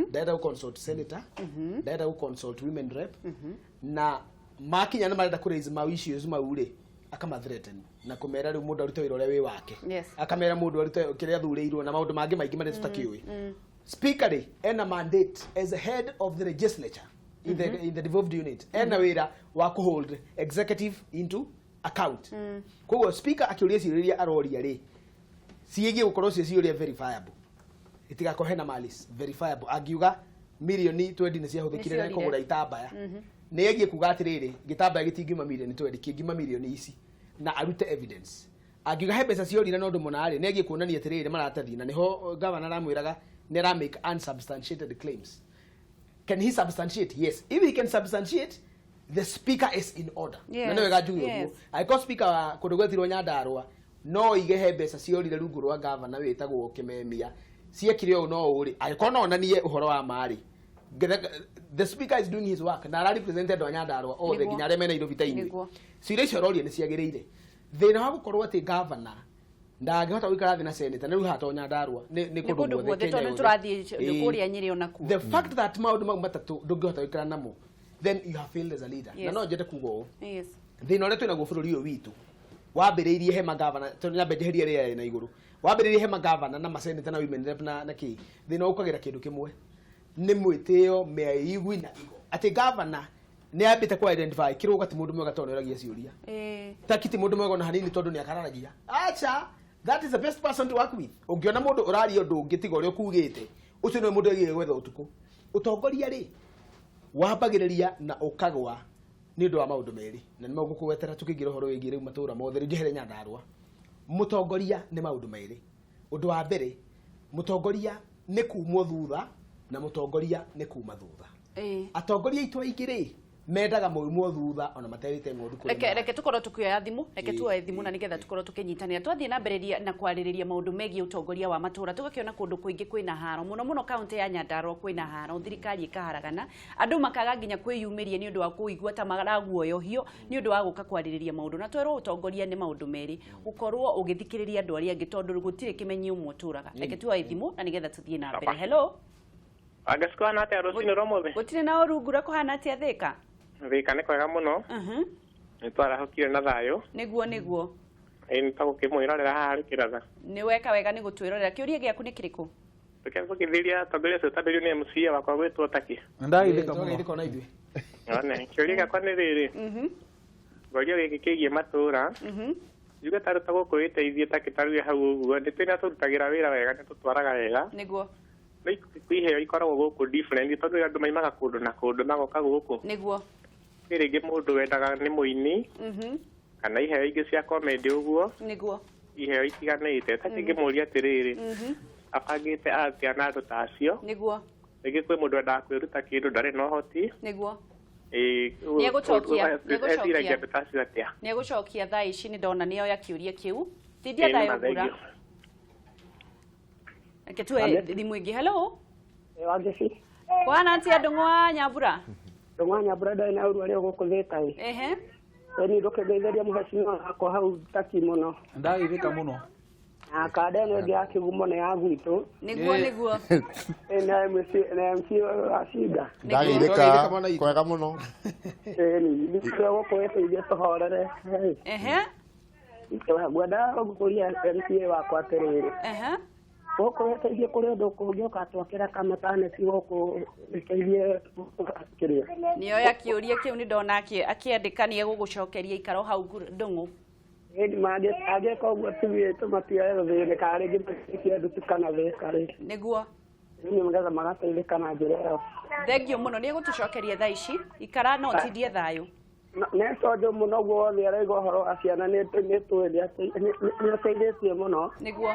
ndarenda gũ consult senator, ndarenda gũ consult women rep, na makinya nĩ marenda kũ raise mau issues mau rĩ, akama threaten na kũmera rĩu mũndũ arute wĩra ũrĩa wĩ wake. Akamera mũndũ arute kĩrĩa athurĩirwo na maũndũ mangĩ maingĩ marĩa tũtakĩũĩ. Speaker rĩ, ena mandate as a head of the legislature in the devolved unit, ena wĩra wa kũhold executive into account. Koguo speaker akĩũria ciũria iria aroria rĩ, ciĩgiĩ gũkorwo ciĩ ciũria verifiable, itigakorwo hena malice, verifiable. Angiuga mirioni 20 nĩ ciahũthĩkire na Nĩciorire. kũgũra itambaya, nĩ egiĩ kuga atĩrĩrĩ, gĩtambaya gĩtingiuma mirioni 20, kĩngiuma mirioni ici, na arute evidence. Angiuga he mbeca ciorire na ũndũ mũna rĩ, nĩ egiĩ kuonania atĩrĩrĩ, maratathi, na nĩho gavana aramwĩraga nĩ ara make unsubstantiated claims. Can he substantiate? Yes, if he can substantiate, the speaker is in order. Na nĩ wega njuge ũguo, angĩkorwo speaker wa kũndũ gwetirwo Nyandarua no ige he mbeca ciorire rungu rwa gavana wĩtagwo Kimemia ciekire ũũ no ũũ rĩ, angĩkorwo no onanie ũhoro wa ma rĩ, the speaker is doing his work na ara represent andũ a Nyandarua othe, nginya arĩa me Nairobi ta inyuĩ. Ciũria icio aroria nĩ ciagĩrĩire. Thĩna wa gũkorwo atĩ gavana ndangĩhota gũikara thĩ na senator, nĩ rĩu haha to Nyandarua, nĩ nĩ kũndũ guothe, Kenya tondũ yothe. tũrathiĩ kũrĩa Nyĩrĩ onakuo. The fact that maũndũ mau matatũ ndũngĩhota gũikara namo, then you have failed as a leader. Na no njende kuga ũũ, thĩna ũrĩa twĩnaguo bũrũri ũyũ witũ wambĩrĩirie he magavana, tondũ nyambe njeherie rĩera na igũrũ, wambĩrĩirie he magavana na maseneta na women rep na kĩ. Thĩna ũkagĩra kĩndũ kĩmwe, nĩ mwĩtĩo, mĩaigui na igo, atĩ gavana nĩ ambĩte ku identify kĩrũga ti mũndũ mwega tondũ nĩ oragia ciũria. Taki ti mũndũ mwega ona hanini tondũ nĩ akararagia. Acha, that is the best person to work with. Ũngĩona mũndũ ũraria ũndũ ũngĩ tiga ũrĩa ũkugĩte, ũcio nĩwe mũndũ agiye gwetha ũtukũ. Ũtongoria rĩ, wambagĩrĩria na ũkagwa nĩ ũndũ wa maũndũ merĩ, na nĩmo ngũkũgwetera tũkĩingĩra ũhoro wĩgiĩ rĩu matũũra mothe. Rĩu njehere Nyandarua. Mũtongoria nĩ maũndũ merĩ. Ũndũ wa mbere, mũtongoria nĩ kumwo thutha, na mũtongoria nĩ kuma thutha. Atongoria aitũ aingĩ rĩ, mendaga maumwo thutha ona materĩte ng'ondu kũrĩa Reke marĩ. reke tukorwo tukioya thimu, reke tuoe thimu na nigetha tukorwo tukinyitanira, twathiĩ na mbere na kwarĩrĩria maũndũ megiĩ ũtongoria wa matũra. Tũgakĩona kũndũ kũingĩ kwĩna haro mũno mũno, kaunti ya Nyandarua kwĩna haro, thirikari ĩkaharagana, andũ makaga nginya kwĩyumĩria nĩ ũndũ wa kũigua ta maraguoyohio nĩ ũndũ wa gũka kwarĩrĩria maũndũ. Na twerwo ũtongoria nĩ maũndũ merĩ, gũkorwo ũgĩthikĩrĩria andũ arĩa angĩ, tondũ gũtirĩ kĩmenyi ũmwe ũtũraga. Reke tuoe thimũ na nigetha tũthiĩ na mbere. Hello. Angacikwana atĩa rũcinĩ rwa mũthĩ? Gũtirĩ na ũrungura, kũhana atĩa Thĩka? Thĩka nĩ kwega mũno. Nĩ twarahũkire na thayũ. Nĩguo, nĩguo. Ĩĩ nĩ tagũkĩmwĩrorera haha harĩ kĩratha. Nĩ weka wega nĩ gũtwĩrorera. Kĩũria gĩaku nĩ kĩrĩkũ? Tũkĩgũkĩthĩria atongoria acio tambĩrio nĩ MCA wakwa gwĩtwo Taki. Ndageithĩka mũno. Twageithĩka na ithuĩ. One, kĩũria gĩakwa nĩ rĩrĩ. Ngoria gĩkĩ kĩgiĩ matũũra. Njuge tarĩ ta gũkũ wĩteithie ta kĩtaruge hau ũguo nĩ twĩna tũrutagĩra wĩra wega nĩ tũtwaraga wega. Nĩguo. No kwĩ iheo ikoragwo gũkũ different tondũ andũ maimaga kũndũ na kũndũ magoka gũkũ. Nĩguo. Kwĩ rĩngĩ mũndũ wendaga nĩ mũini kana iheo ingĩ cia comedy ũguo. Nĩguo. Iheo itiganĩte. Ta kĩngĩmũria atĩrĩrĩ, abangĩte atĩa na andũ ta acio? Nĩguo. Rĩngĩ kwĩ mũndũ wendaga kwĩruta kĩndũ ndarĩ na ũhoti. Nĩguo. Nĩegũcokia. Nĩegũcokia. Eciragia andũ ta acio atĩa? Nĩegũcokia thaa ici nĩ ndona nĩoya kĩũria kĩu. Tindia thayũ ngura. Reke tuoe thimũ ĩngĩ. Hello. Wangeci. Kwana atia Ndung'u Nyambura? Ndung'u Nyambura ndarĩ na ũru arĩ o gũkũ Thĩka ĩ. Ehe. Ĩni ndũkĩngeithĩria mũhecimiwa wakwa hau Taki mũno. Ndageithĩka mũno. Na kanda ĩno ĩngĩ ya kĩgumo nĩ ya gwitũ. Nĩguo nĩguo. Na MC na MC wa Cinga. Ndageithĩka kwega mũno. Ĩni nĩkĩo gũkũ wĩteithie tũhorere. Ehe. Ngwenda gũkũria MCA wakwa atĩrĩrĩ. Ehe. Gũkũ wĩteithie kũrĩ ũndũ kũngĩũka twakĩra kamataneti gũkũ wĩteithie kĩrĩa. Nĩoya kĩũria kĩu nĩ ndona akĩandĩka nĩ egũgũcokeria ikaro hau Ndung'u. Ĩni angĩka ũguo tithuĩ tũmatioe gũthĩnĩka rĩngĩ magĩkia ndutu kana thĩka rĩ. Nĩguo. Nĩ nĩgetha magateithĩka na njĩra ĩyo. Thengio mũno nĩ egũtũcokeria thaa ici. Ikara no ũtindie thayũ. Nĩ tondũ mũno guo wothe araigua ũhoro wa ciana nĩ tũĩ nĩ ũteithĩtie mũno. Nĩguo.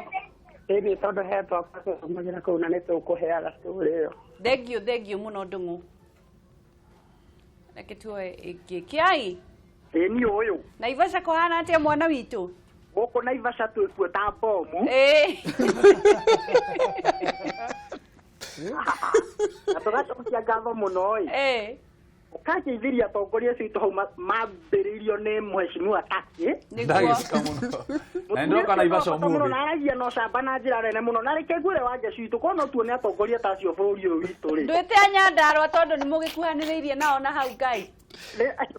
Ĩni tondũ he twakwa tũthomagĩra kũu na nĩ tũkũheaga story ĩyo. Thengio thengio mũno Ndung'u. Reke tuoe ĩngĩ. Kĩai. Ĩni ũyũ. Naivasha kũhana atĩa mwana witũ? Gũkũ Naivasha twĩkuo ta bomu. Ĩĩ. Na tũgacokia ngatho mũno ĩ. Ĩĩ. Ũkangeithĩria atongoria acio aitũ hau mambĩrĩirio nĩ mũhecimiwa Taki. Ndageithĩka mũno. Na nĩndoka Naivasha ũmũthĩ. Na aragia na ũcamba na njĩra nene mũno. Na reke ngwĩre Wangeci witũ korwo no tuone atongoria ta acio bũrũri ũyũ witũ rĩ. Ndwĩte a Nyandarũa tondũ nĩ mũgĩkuhanĩrĩirie nao na hau Ngai.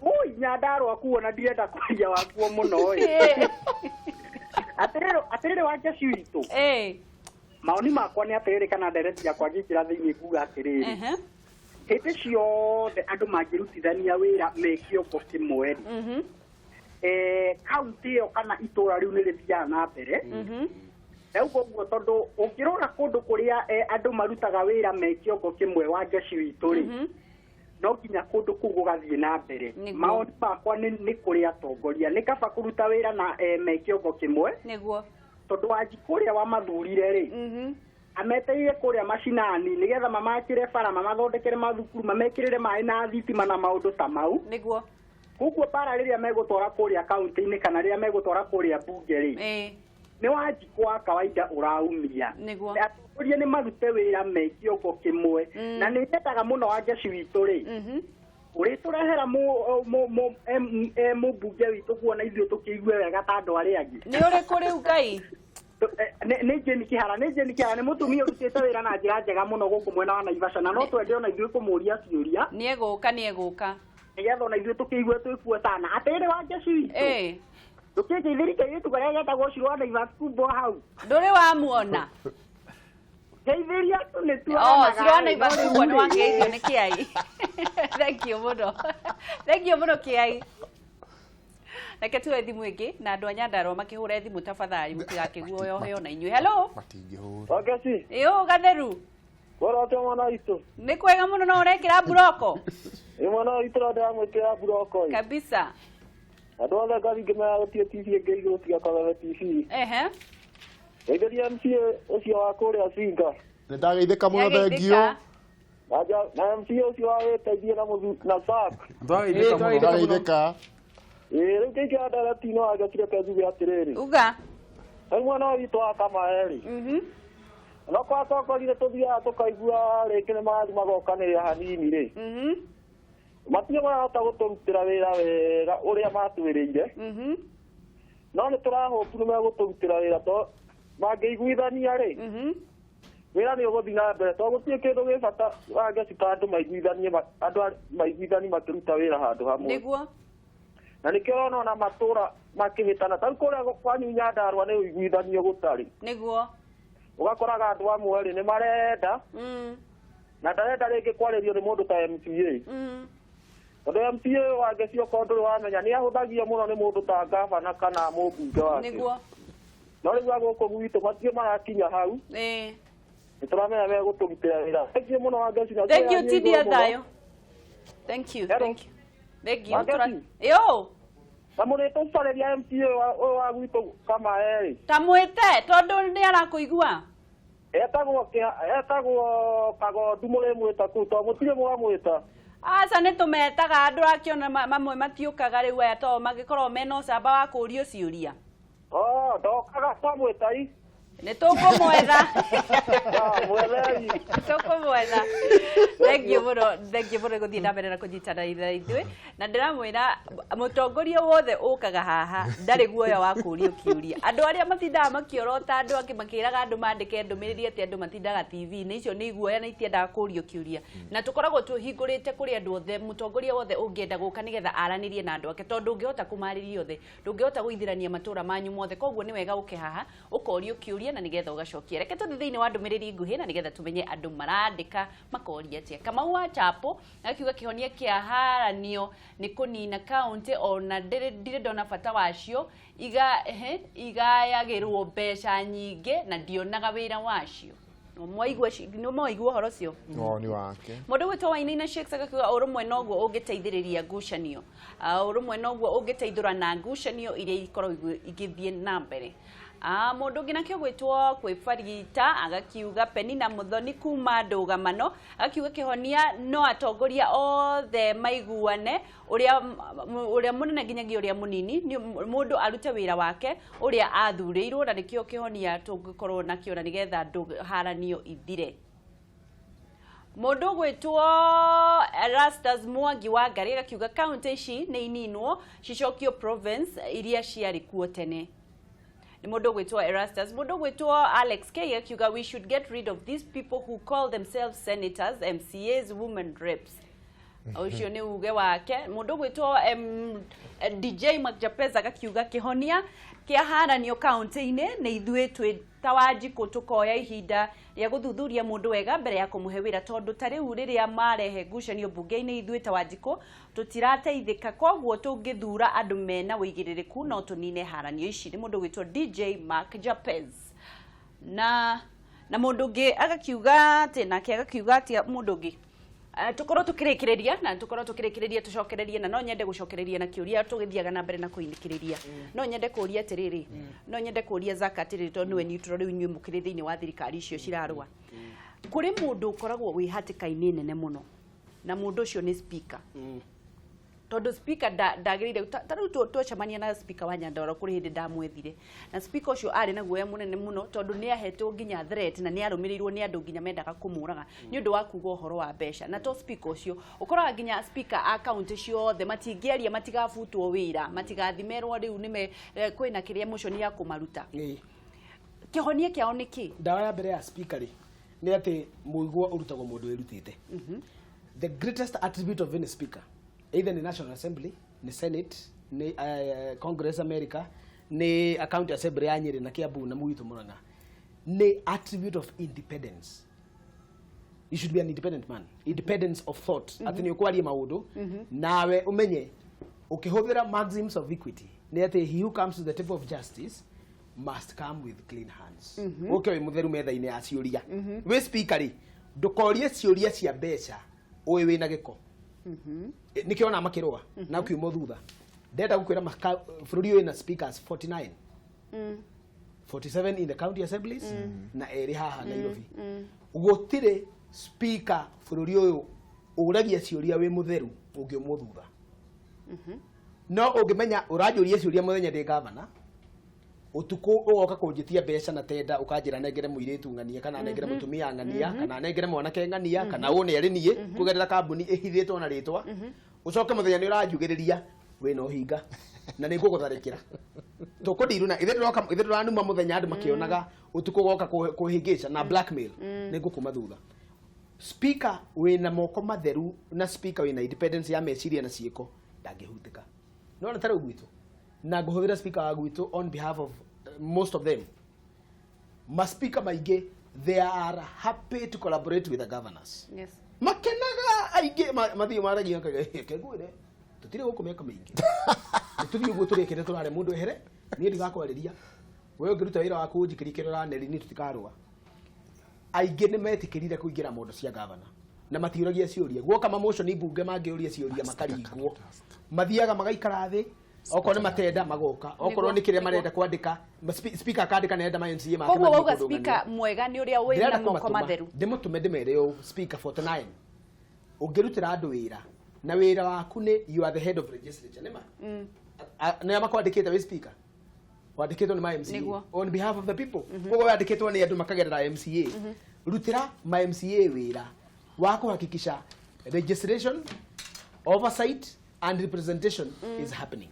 Ui Nyandarũa kuo na ndirenda kwaria wakuo mũno ĩ. Atĩrĩrĩ Wangeci witũ. Ĩĩ. Maoni makwa nĩ atĩrĩrĩ kana ndereti yakwa ngĩingĩra thĩinĩ nguga atĩrĩrĩ. Hĩndĩ ciothe andũ mangĩrutithania wĩra me kĩongo kĩmwe rĩ, kaunti ĩyo kana itũra rĩu nĩ rĩthiaga na mbere. Ndauga ũguo tondũ ũngĩrora kũndũ kũrĩa andũ marutaga wĩra me kĩongo kĩmwe Wangeci witũ rĩ, no nginya kũndũ kũu gũgathiĩ na mbere. Maoni makwa nĩ kũrĩ atongoria nĩ kaba kũruta wĩra na me kĩongo kĩmwe. Nĩguo. Tondũ Wanjikũ ũrĩa wamathurire rĩ, ameteire kũrĩa macinani nĩgetha mamakĩre bara, mamathondekere mathukuru, mamekĩrĩre maĩ na thitima na maũndũ ta mau. Nĩguo. Koguo bara rĩrĩa megũtwara kũrĩa kaunti-inĩ kana rĩrĩa megũtwara kũrĩa mbunge rĩ, nĩ Wanjikũ wa kawaida ũraumia. Nĩguo. Atongoria nĩ marute wĩra me kĩongo kĩmwe. Na nĩ nyendaga mũno Wangeci witũ rĩ, ũrĩtũrehera mũmbunge witũ kuona ithuĩ tũkĩigue wega ta andũ arĩa angĩ. Nĩ ũrĩkũ rĩu Ngai? Nĩ Jane Kĩhara, nĩ Jane Kĩhara nĩ mũtumia ũrutĩte wĩra na njĩra njega mũno gũkũ mwena wa Naivasha na no twende ona ithuĩ kũmũria ciũria. Nĩegũka nĩegũka. Nĩgetha ona ithuĩ tũkĩigue twĩkuo sana. Atĩrĩrĩ Wangeci witũ. Ĩĩ. Ndũkĩngeithĩria kairĩtu karĩa getagwo Shiro wa Naivas Kubwa hau. Ndũrĩ wamuona? Ngeithĩria tu nĩ tuonanaga. Oh, Shiro wa Naivas Kubwa nĩ wangeithio nĩ Kĩai. Thank you mũno. Thank you mũno Kĩai. Reke tuoe thimũ ĩngĩ na andũ a Nyandarũa makĩhũre thimũ tafadhali mũtigakĩguoyohe ona inyuĩ. Hello. Matingĩhũra. Wangeci. Ĩũ Gatheru. Bora atĩa mwana witũ? Nĩ kwega mũno no ũrekĩra mburoko. Ĩ mwana witũ no ndĩramwĩkĩra mburoko ĩ. Kabisa. Andũ othe ngathi ngĩmera gũtirĩ TV ĩngĩ igũrũ tiga Kameme TV. Ehe. Ngeithĩria MCA ũcio wa kũrĩa Singa. Nĩ ndageithĩka mũno thengio. Na MCA ũcio wa wĩteithie na na SAC. Ndageithĩka mũno. Ndageithĩka. Ĩĩ rĩu ngĩingĩra ndereti-inĩ Wangeci reke njuge atĩrĩrĩ. Uga. Rĩu mwana witũ wa Kamae rĩ. No kwa atongoria tũthiaga tũkaigua rĩngĩ nĩ marathiĩ magokanĩrĩra hanini rĩ. Matirĩ marahota gũtũrutĩra wĩra wega ũrĩa matwĩrĩire. No nĩ tũrahũpu nĩ megũtũrutĩra wĩra to mangĩiguithania rĩ. Wĩra nĩ ũgũthiĩ na mbere to gũtirĩ kĩndũ gĩ bata Wangeci ta andũ maiguithanie andũ maiguithani makĩruta wĩra handũ hamwe. Nĩguo. Na nĩkĩo ũrona ona matũra makĩhĩtana ta rĩu kũrĩa kwanyu Nyandarũa nĩ ũiguithanio gũtarĩ. Nĩguo. Ũgakoraga andũ amwe rĩ nĩ marenda na ndarenda rĩngĩ kwarĩrio nĩ mũndũ ta MCA. Tondũ MCA wangeci okorwo ndũrĩ wamenya nĩ ahũthagio mũno nĩ mũndũ ta gavana kana mũmbunge wake. Nĩguo. No rĩu a gũkũ gwitũ matirĩ marakinya hau. Nĩ tũramenya megũtũrutĩra wĩra. Thank you mũno Wangeci na Thank you, tũrĩ Tidia igũrũ mũno. Thayo. Thank you. Hello. Thank you. Thank you. Wangeci. Yo. Na mũrĩtũcarĩria MCA ũyũ wa gwitũ Kamae rĩ. Ta mwĩte tondũ nĩ arakũigua. Etagwo Kagondu mũrĩmwĩta kũu tondũ mũtirĩ mwamwĩta. Aca nĩ tũmetaga andũ akĩona mamwe matiũkaga rĩu aya tondũ mangĩkorwo mena ũcamba wa kũũrio ciũria. Oh, ndokaga twamwĩta i. Nĩ tũkũmwetha. Ah, mwethei. Tũkũmwetha. Thank you mũno, thank you mũno gũthiĩ na mbere na kũnyitana na ithuĩ. Na ndĩramwĩra mũtongoria wothe ũkaga haha ndarĩ guoya wa kũũrio kĩũria. Andũ arĩa matindaga makĩorota andũ angĩ makĩraga andũ mandĩke ndũmĩrĩri atĩ andũ matindaga TV-inĩ, icio nĩ iguoya na itiendaga kũũrio kĩũria. Na tũkoragwo tũhingũrĩte kũrĩ andũ othe, mũtongoria wothe ũngĩenda gũka nĩgetha aranĩrie na andũ ake, tondũ ndũngĩhota kũmarĩria othe, ndũngĩhota gũithĩrania matũra manyu mothe, koguo nĩ wega ũke haha ũkorio kĩũria na nĩgetha ũgacokia. Reke tũthiĩ thĩinĩ wa ndũmĩrĩri nguhĩ na nĩgetha tũmenye andũ marandĩka makoria atĩa. Kamau wa Chapo akiuga kĩhonia kĩa haranio nĩ kũnina kaũntĩ ona ndirĩ ndona bata wacio, igayagĩrwo mbeca nyingĩ na ndionaga wĩra wacio. Nĩ mwaigua ũhoro ũcio? Woni wake. Mũndũ gwĩtwo Wainaina Shakes agakiuga ũrũmwe noguo ũngĩteithĩrĩria ngucanio. Ũrũmwe noguo ũngĩteithũrana ngucanio iria ikoragwo igĩthiĩ na mbere. Mũndũ ũngĩ nakĩo gwĩtwo Kwĩbarita agakiuga Penina Muthoni kuma ndũgamano agakiuga kĩhonia no atongoria othe maiguane, ũrĩa mũnene nginyagia ũrĩa mũnini, nĩ mũndũ arute wĩra wake ũrĩa athurĩirwo, na nĩkĩo kĩhonia tũngĩkorwo nakĩo na nĩgetha haranio ithire. Mũndũ gwĩtwo Erastus Mwangi wa Ngarĩ agakiuga kaunti ici nĩ ininwo cicokio province iria ciarĩ kuo tene. Nĩ mũndũ gwĩtwo Erastus. Mũndũ gwĩtwo Alex K akiuga we should get rid of these people who call themselves senators, MCAs, women reps. Ũcio nĩ uge wake. Mũndũ gwĩtwo DJ Mcjapez agakiuga kĩhonia kĩa haranio kaunti-inĩ nĩ ithuĩ twĩ ta Wanjikũ tũkoya ihinda rĩa gũthuthuria mũndũ wega mbere ya kũmũhe wĩra, tondũ ta rĩu rĩrĩa marehe ngucanio mbunge-inĩ ithuĩ ta Wanjikũ tũtirateithĩka, koguo tũngĩthura andũ mena ũigĩrĩrĩku no tũnine haranio ici. Nĩ mũndũ gwĩtwo DJ Mark Japez. Na mũndũ ũngĩ agakiuga atĩ nake agakiuga atĩ mũndũ ũngĩ tũkorwo tũkĩrĩkĩrĩria na tũkorwo tũkĩrĩkĩrĩria tũcokererie, na no nyende gũcokereria na kĩũria tũgĩthiaga na mbere na kũinĩkĩrĩria. No nyende kũũria atĩrĩrĩ, no nyende kũũria Zaka atĩrĩrĩ, tondũ nĩwe neutral rĩu inyuĩ mũkĩrĩ thĩinĩ wa thirikari icio cirarũa. Kũrĩ mũndũ ũkoragwo wĩ hatĩka-inĩ nene mũno, na mũndũ ũcio nĩ speaker. Tondũ speaker ndagĩrĩire ta rĩu twacemania na speaker wa Nyandarua kũrĩ hĩndĩ ndamwethire, na speaker ũcio arĩ na guoya mũnene mũno tondũ nĩ ahetwo nginya threat na nĩ arũmĩrĩirwo nĩ andũ nginya mendaga kũmũraga nĩ ũndũ wa kuga ũhoro wa mbeca. Na to speaker ũcio, ũkoraga nginya speaker a county ciothe matingĩaria, matigabutwo wĩra, matigathimerwo rĩu nĩme kwĩna kĩrĩa motion ya kũmaruta. Kĩhonia kĩao nĩ kĩ? Ndawa ya mbere ya speaker rĩ nĩ atĩ mũigua ũrutagwo mũndũ wĩrutĩte. The greatest attribute of any speaker, either ni National Assembly, ni Senate, ni Congress America, ni a county assembly ya Nyeri na Kiambu na Mũgitũ Murang'a, ni attribute of independence. You should be an independent man, independence of thought. Atĩ nĩ ũkwaria maũndũ nawe ũmenye ũkĩhũthĩra maxims of equity nĩ atĩ he who comes to the table of justice must come with clean hands. Ũke wĩ mũtheru metha-inĩ ya ciũria. Wĩ speaker rĩ, ndũkorie ciũria cia mbeca ũĩ wĩna gĩko. Nĩkĩo ona makĩrũa na ũkiuma thutha. Ndenda gũkwĩra bũrũri ũyũ wĩna speakers 49. 47 in the county assemblies na erĩ haha Nairobi. Gũtirĩ speaker bũrũri ũyũ ũragia ciũria wĩ mũtheru ũngĩumwo thutha. No ũngĩmenya ũranjũria ciũria mũthenya ndĩ gavana, ũtukũ ũgoka kũnjĩtia mbeca na tenda ũkanjĩra nengere mũirĩtu ng'ania kana nengere mũtumia ng'ania kana nengere mwanake ng'ania kana ũne arĩ niĩ kũgerera kambuni ĩhithĩtwo na rĩtwa, ũcoke mũthenya nĩ ũranjugĩrĩria wĩna ũhinga na nĩ ngũgũtharĩkĩra. Tũkũndirũ na ithe ndĩroka, ithe ndĩranuma mũthenya andũ makĩonaga, ũtukũ ũgoka kũhĩngĩca na blackmail, nĩ ngũkuma thutha. Speaker wĩna moko matheru na speaker wĩna independence ya meciria na ciĩko ndangĩhutĩka. Nĩwona ta rĩu gwitũ na ngũhũthĩra speaker wa gwitũ on behalf of most of them, maspika maingĩ, they are happy to collaborate with the governors. Makenaga aingĩ, mathiĩ maragia kengwĩre tũtirĩ gũkũ mĩaka mĩingĩ, tũthiĩ ũguo tũrĩkĩre tũrare mũndũ ehere, niĩ ndigakwarĩria, we ũngĩruta wĩra waku ũnjikĩrie kĩrĩa ũraneri, niĩ tũtikarũa. Aingĩ nĩ metĩkĩrire kũingĩra mondo cia gavana na matiũragia ciũria. Guoka mamotion mbunge mangĩũria ciũria makaringwo, mathiaga magaikara thĩ, okorwo nĩ matenda magoka, okorwo nĩ kĩrĩa marenda kwandĩka, speaker akandĩka nĩ arenda ma MCA make Koguo mathiĩ wauga kũndũ speaker mwega nĩ ũrĩa wĩna ndĩrenda moko kũmatũma, matheru. Ndĩmũtũme ndĩmere ũũ, speaker 49 ũngĩrutĩra andũ wĩra na wĩra waku nĩ you are the head of legislature, nĩma nĩa makwandĩkĩte wĩ speaker, wandĩkĩtwo nĩ ma MCA Nĩguo. on behalf of the people, koguo wandĩkĩtwo nĩ andũ makagerera MCA, rutĩra ma MCA wĩra wa kũhakikisha legislation oversight and representation is happening.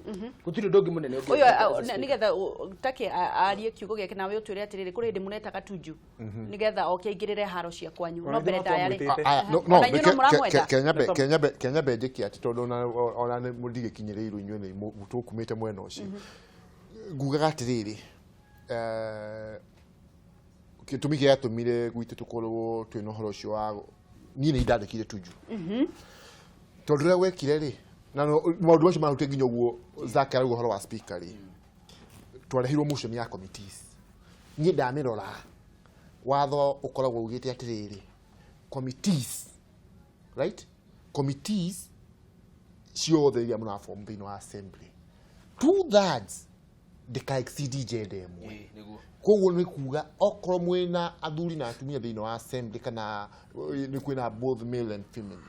Gũtirĩ ũndũ ũngĩ mũnene ũngĩ Ũyũ as a speaker. Nĩgetha take arie kiugo gĩake nawe ũtwĩre atĩrĩrĩ, kũrĩ hĩndĩ mũretaga Tunju nĩgetha oke aingĩrĩre haro cia kwanyu, Ona no mbere ithuĩ no ndaya rĩ. twamwĩtĩte. Aya, no, no, Ona inyuĩ no mũramwenda? Kenya be njĩke atĩ tondũ ona nĩ mũndigĩkinyĩrĩirwo inyuĩ nĩ tũkumĩte mwena ũcio, ngugaga atĩrĩrĩ, gĩtũmi kĩrĩa gĩatũmire gwitũ tũkorwo twĩna ũhoro ũcio wa niĩ nĩ ndandĩkire Tuju tondũ ũrĩa gwekire rĩ, na maũndũ macio marahutĩa nginya ũguo Zack arauga ũhoro wa speaker rĩ, twarehirwo motion ya committees, niĩ ndamĩrora watho ũkoragwo ugĩte atĩrĩrĩ, committees, right, committees ciothe iria mũraform thĩinĩ wa assembly, 2/3 ndĩka exceed gender ĩmwe. Koguo nĩ kuga okorwo mwĩna athuri na atumia thĩinĩ wa assembly kana nĩ kwĩna both male and female,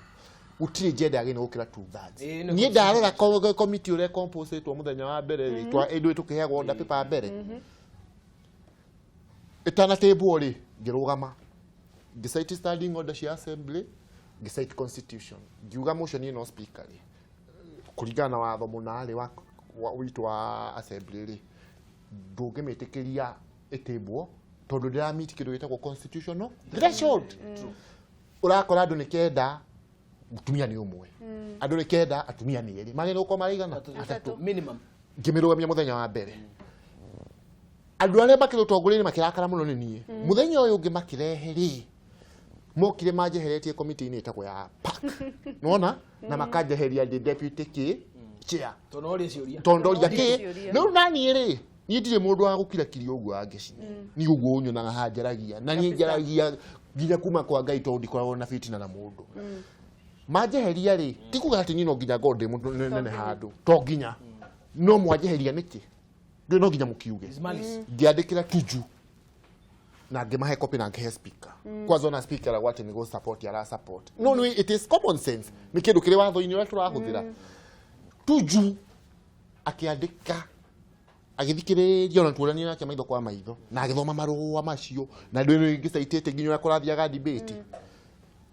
gũtirĩ gender yagĩrĩire gũkĩra 2/3. Ĩĩ, nĩ Niĩ ndarora committee ũrĩa composĩtwo mũthenya wa mbere rĩ, ĩndũ tũkĩheagwo order paper mbere ĩtanatĩmbwo rĩ, ngĩrũgama ngĩcite standing order cia assembly, ngĩcite constitution, ngiuga motion ĩno speaker rĩ, kũringana na watho mũna rĩ wa witũ wa assembly rĩ, ndũngĩmĩtĩkĩria ĩtĩmbwo tondũ ndĩramiti kĩndũ gĩtagwo constitutional threshold. Ũrakora andũ nĩ kenda mũtumia nĩ ũmwe, andũ nĩ kenda atumia nĩ erĩ, magĩrĩirwo gũkorwo marĩ atatũ. Minimum. Ngĩmĩrũgamia mũthenya wa mbere, andũ arĩa makĩrĩ ũtongoria-inĩ makĩrakara mũno nĩ niĩ. Mũthenya ũyũ ũngĩ makĩrehe rĩ, mokire manjeheretie komiti-inĩ ĩtagwo ya PAC, nona na makanjeheria ndĩ deputy kĩ chair. Tondũ no ũrie ciũria. Tondũ ndoria kĩ Ciũria. rĩu naniĩ rĩ, niĩ ndirĩ mũndũ wa gũkirakiria ũguo angeci, niĩ ũguo ũnyonaga haha njaragia na niĩ njaragia nginya kuma kwa Ngai tondũ ndikoragwo na bitina na mũndũ. Manjeheria rĩ, ti kuga atĩ niĩ no nginya ngorwo ndĩ mũndũ nene handũ, to nginya no mwanjeheria nĩkĩ, ndũĩ no nginya mũkiuge. It's malice. Ngĩandĩkĩra Tuju na ngĩmahe copy na ngĩhe speaker. Kwanza ona speaker arauga atĩ nĩguo support ara support, no nĩ it is common sense, nĩ kĩndũ kĩrĩ watho-inĩ ũrĩa tũrahũthĩra. Tuju akĩandĩka, agĩthikĩrĩria ona tuonania nake maitho kwa maitho na agĩthoma marũa macio na ndũ ngĩcaitĩte nginya ũrĩa kũrathiaga debate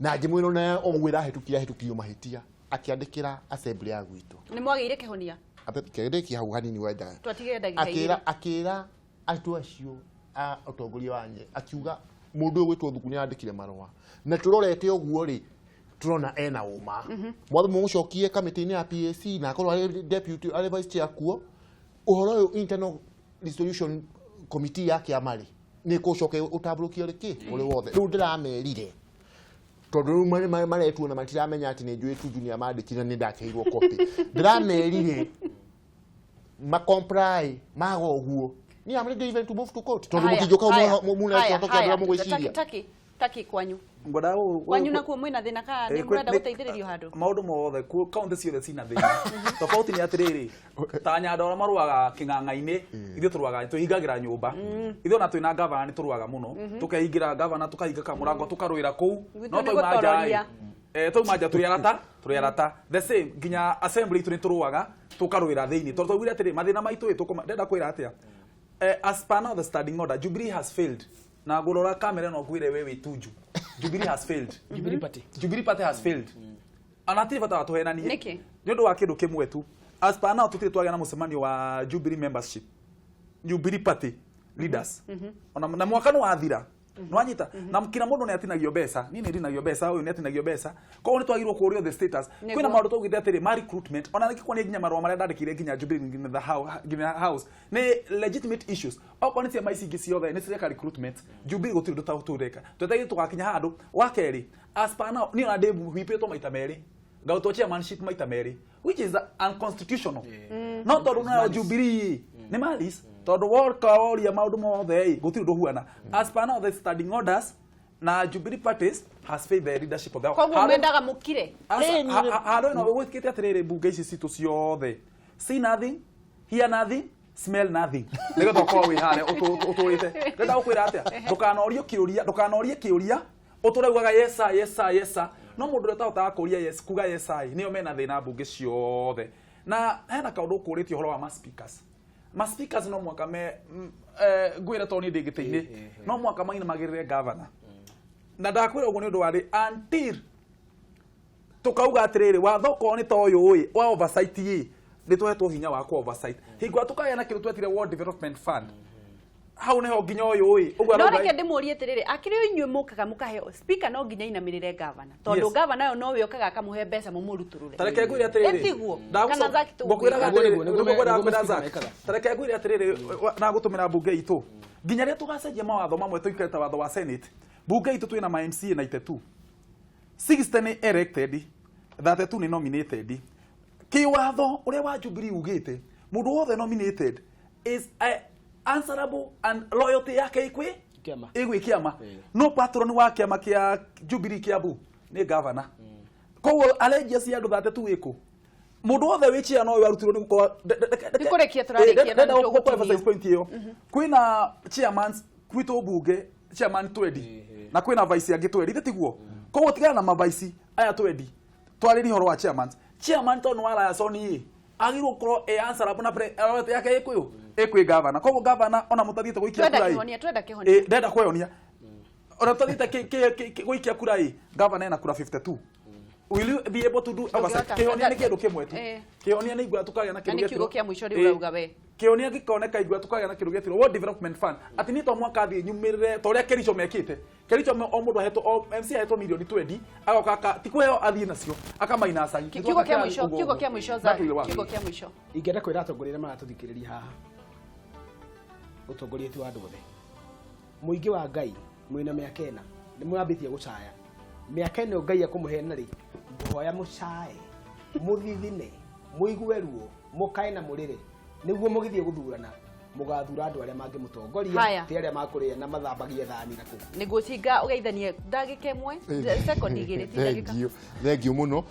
na ngĩmwĩra ona ũguo ĩrahĩtũkia ahĩtũkirio mahĩtia, akĩandĩkĩra assembly ya gwitũ. Nĩ mwagĩire kĩhonia? Kĩrĩkia hau hanini wenda. Twatigire ndagĩka Akĩra igĩrĩ. Akĩra andũ acio a ũtongoria wa Nyeri, akiuga mũndũ ũyũ gwĩtwo Thuku nĩ andĩkire marũa na tũrorete ũguo rĩ, tũrona ena ũma, mwatho mũgũcokie kamĩtĩ-inĩ ya PAC na akorwo arĩ deputy, arĩ vice chair kuo, ũhoro ũyũ internal resolution committee ya kĩama rĩ, nĩ kũcoka ũtambũrũkio rĩ kĩ ũrĩ wothe. Rĩu ndĩramerire tondũ rĩu maretuo na matiramenya atĩ nĩ njũĩ Tuju nĩ amandĩkire na nĩ ndakĩheirwo copy, ndĩramerire macomply maga ũguo ni am ready even to move to court tondũ Haya, mũtingĩũka haya, muna haya, kĩhoto kĩa haya. andũ arĩa mũgwĩciria. Taki kwanyu. Ngwendaga Kwanyu nakuo mwĩna thĩna kana nĩ mũrenda gũteithĩrĩrio handũ? Maũndũ mothe kaunti ciothe cina thĩna, tofauti nĩ atĩrĩrĩ, ta Nyandarua marũaga kĩng'ang'a-inĩ, ithuĩ tũrũaga twĩhingagĩra nyũmba. Ithuĩ ona twĩna gavana nĩ tũrũaga mũno, tũkehingĩra gavana, tũkahinga kamũrango, tũkarũĩra kũu. Gwitũ No nĩ twauma nja gũtororia. ĩ, twauma nja tũrĩ arata, tũrĩ arata the same, nginya assembly itũ nĩ tũrũaga tũkarũĩra thĩinĩ tondũ twaugire atĩrĩ mathĩna maitũ ĩ ndĩrenda kwĩra atĩa, as per now the standing order, Jubilee has failed, na ngũrora kamera ĩno ngwĩre we wĩ Tuju, Jubilee has failed. Jubilee Party. Jubilee Party has failed. Ona hatirĩ bata wa tũhenanie. Nĩkĩ? Nĩ ũndũ wa kĩndũ kĩmwe tu. As per now tũtirĩ twagĩa na mũcemanio wa Jubilee membership. Jubilee Party leaders. Ona na mwaka nĩ wathira. Nwanyita na kila mundu ni atinagio mbeca, ni ni ndinagio mbeca, uyu ni atinagio mbeca. Koguo ni twagirwo kurio the status. Kwina maundu twaugite atiri ma recruitment, ona nikikwa ni nginya marua maria ndandikire nginya Jubilee nginya the house, nginya house ni legitimate issues. Okorwo ni ciama ici ingĩ ciothe ni cireka recruitment, Jubilee gutiri undu tureka. Twetaire tugakinya handu wa keri as per now ni ona ndi whipĩtwo maita merĩ, ngautwo chairmanship maita merĩ, which is unconstitutional. No tondu nayo Jubilee ni malice, tondu woka woria maundu mothe gutiri undu huana. As per now the standing orders na Jubilee parties has failed the leadership of the Koguo mwendaga mukire. Haro ino gwikite atiriri, mbunge ici citũ ciothe, see nothing, hear nothing, smell nothing, nigetha ũkorwo wĩ harĩa ũtũrĩte. Ndĩrenda gũkwĩra atĩa, ndũkanorio kĩũria, ndũkanorie kĩũria ũtũre ugaga yes sir, yes sir, yes sir. No mũndũ ũrĩa ũtahotaga kũria yes, kuga yes sir, nĩo mena thĩna mbunge ciothe. Na hena kaũndũ ũkũrĩtie ũhoro wa ma speakers. Ma speakers no mwaka me ngwĩre tondũ niĩ ndĩ gĩtĩ-inĩ, no mwaka mainamagĩrĩre governor. Na ndakwĩra ũguo nĩ ũndũ wa rĩ, until tukauga atiriri, watho okorwo nĩ ta ũyũ ĩ wa oversight ĩ, nĩ tũhetwo hinya wa ku oversight hingo ĩrĩa tukagĩa na kĩndũ twetire World Development Fund, hau niho nginya ũyũ ĩ ũguo No arauga reke ndĩmũrie atĩrĩrĩ, akĩrĩ o inyuĩ mũkaga mũkaheo speaker, no nginya inamĩrĩre governor, tondũ Yes. governor ũyũ nowe ũkaga akamũhe mbeca mũmũrutũrũre. Ta reke ngwĩre atĩrĩrĩ, Ĩtiguo? Kana Zaki tũgwĩka? ngũkwĩraga atĩrĩrĩ, Nĩguo, nĩguo, ngũkwĩraga nĩguo kwĩra speaker Zack. mekaga. Ta reke ngwĩre atĩrĩrĩ, na gũtũmĩra mbunge itũ nginya rĩrĩa tũgacenjia mawatho mamwe tũikare ta watho wa Senate. Mbunge itũ twĩna ma MCA 92, 60 nĩ elected, 32 nĩ nominated. Kĩwatho ũrĩa wa Jubilee ugĩte mũndũ wothe nominated is answerable and loyalty yake ĩkwĩ Kĩama. ĩgwĩ kĩama. No patron wa kĩama kĩa Jubilee Kiambu nĩ governor. Koguo allegiance ya andũ 32 ĩkũ? Mũndũ wothe wĩ chair no ũyũ arutirwo nĩ gũkorwo Nĩ kũrĩkia tũrarĩkia na ndĩrenda nĩ gũkũ tũgũtinio. emphasize point ĩyo. Kwĩna chairmans gwitũ mbunge, chairman twendi, na kwĩna vice angĩ twendi, ithe tiguo? Koguo tigana na mavice aya twendi, twarĩrie ũhoro wa chairmans. Chairman tondũ nĩ wa liaison ĩ, agĩrĩirwo gũkorwo e answerable na loyalty yake ĩkwĩ ĩkwĩ governor. Koguo governor ona mũtathiĩte gũikia Twenda kura ĩ, kĩhonia, twenda kĩhonia. ĩ, ndenda kweyonia, ona tuthiĩte gũikia kura ĩ, governor ena kura 52. Will you be able to do oversight? Ndũngĩhota. Kĩhonia nĩ kĩndũ kĩmwe tu. Eh. Kĩhonia nĩ igua tukagĩa na Na kĩndũ nĩ kiugo gĩetirwo- kĩa mũico rĩu Ĩ, ũrauga we. Kĩhonia gĩkoneka igua tukagĩa na kĩndũ gĩetirwo World Development Fund, atĩ niĩ to mwaka thiĩ nyumĩrĩre ta ũrĩa Kericho mekĩte. Kericho o mũndũ ahetwo, o MC ahetwo milioni 20, agoka ti kũheo athiĩ nacio, akamaina acai. Kiugo kĩa mũico, kiugo kĩa mũico, Zack, kiugo kĩa mũico. Ingĩenda kwĩra atongoria arĩa maratũthikĩrĩria haha, ũtongoria ti wa andũ othe. Mũingĩ wa Ngai, mwĩna mĩaka ĩna nĩ mwambĩtie gũcaya. Mĩaka ĩno Ngai akũmũheana rĩ, ngũhoya mũcae, mũthithine, mũigue ruo, mũkae na mũrĩre, nĩguo mũgĩthiĩ gũthurana mũgathura andũ arĩa mangĩmũtongoria, Haya. ti arĩa makũrĩa na mathambagia thani na kũu. Nĩguo cinga ũgeithanie ndagĩka ĩmwe, sekondi igĩrĩ, ti ndagĩka. Thengio, thengio mũno.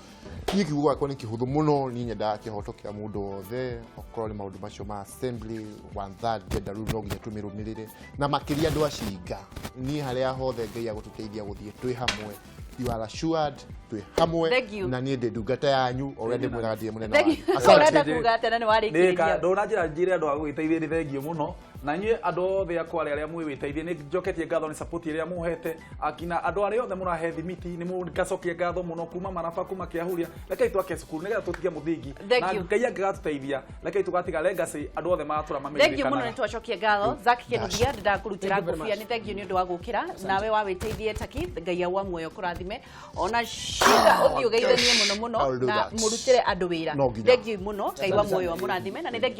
Niĩ kiugo gĩakwa nĩ kĩhũthũ mũno. Niĩ nyendaga kĩhoto kĩa mũndũ wothe, okorwo nĩ maũndũ macio ma assembly one third, ngenda rĩu no nginya tũmĩrũmĩrĩre, na makĩria andũ acinga. Niĩ harĩa hothe Ngai agũtũteithia gũthiĩ twĩ hamwe, you are assured twĩ hamwe. Thank you. Na niĩ ndĩ ndungata yanyu, o ũrĩa ndĩmwĩraga ndirĩ mũnene Thank wanyu. you. Asante. Ũrenda kuga atĩa na nĩ warĩkĩrĩria? Ndona njĩra njĩre andũ a gũgĩteithia, nĩ thengio mũno. Na inyuĩ andũ othe akwa arĩa mwĩ wĩteithie, nĩ njoketie ngatho nĩ support ĩrĩa mũhete akina andũ arĩa othe mũrahe thimiti, nĩ ngacokia ngatho mũno kuma Maraba, kuma Kĩahuria. Rekei twake cukuru nĩgetha tũtige mũthingi, Thank na you. Ngai angĩgatũteithia, rekei tũgatiga legacy andũ othe magatũra Thank you mũno, mamĩririkanaga. nĩ twacokia ngatho. Zack Kĩnuthia, ndĩndakũrutĩra Thank you very ngũbia, much. nĩ thank you nĩ ũndũ wa gũkĩra nawe wa wĩteithie taki. Ngai wa muoyo kũrathime, ona cinga ũthiĩ ũgeithanie mũno mũno I'll do na that. mũrutĩre andũ wĩra. No nginya. Thank you mũno, Ngai wa muoyo amũrathime, na nĩ thank you.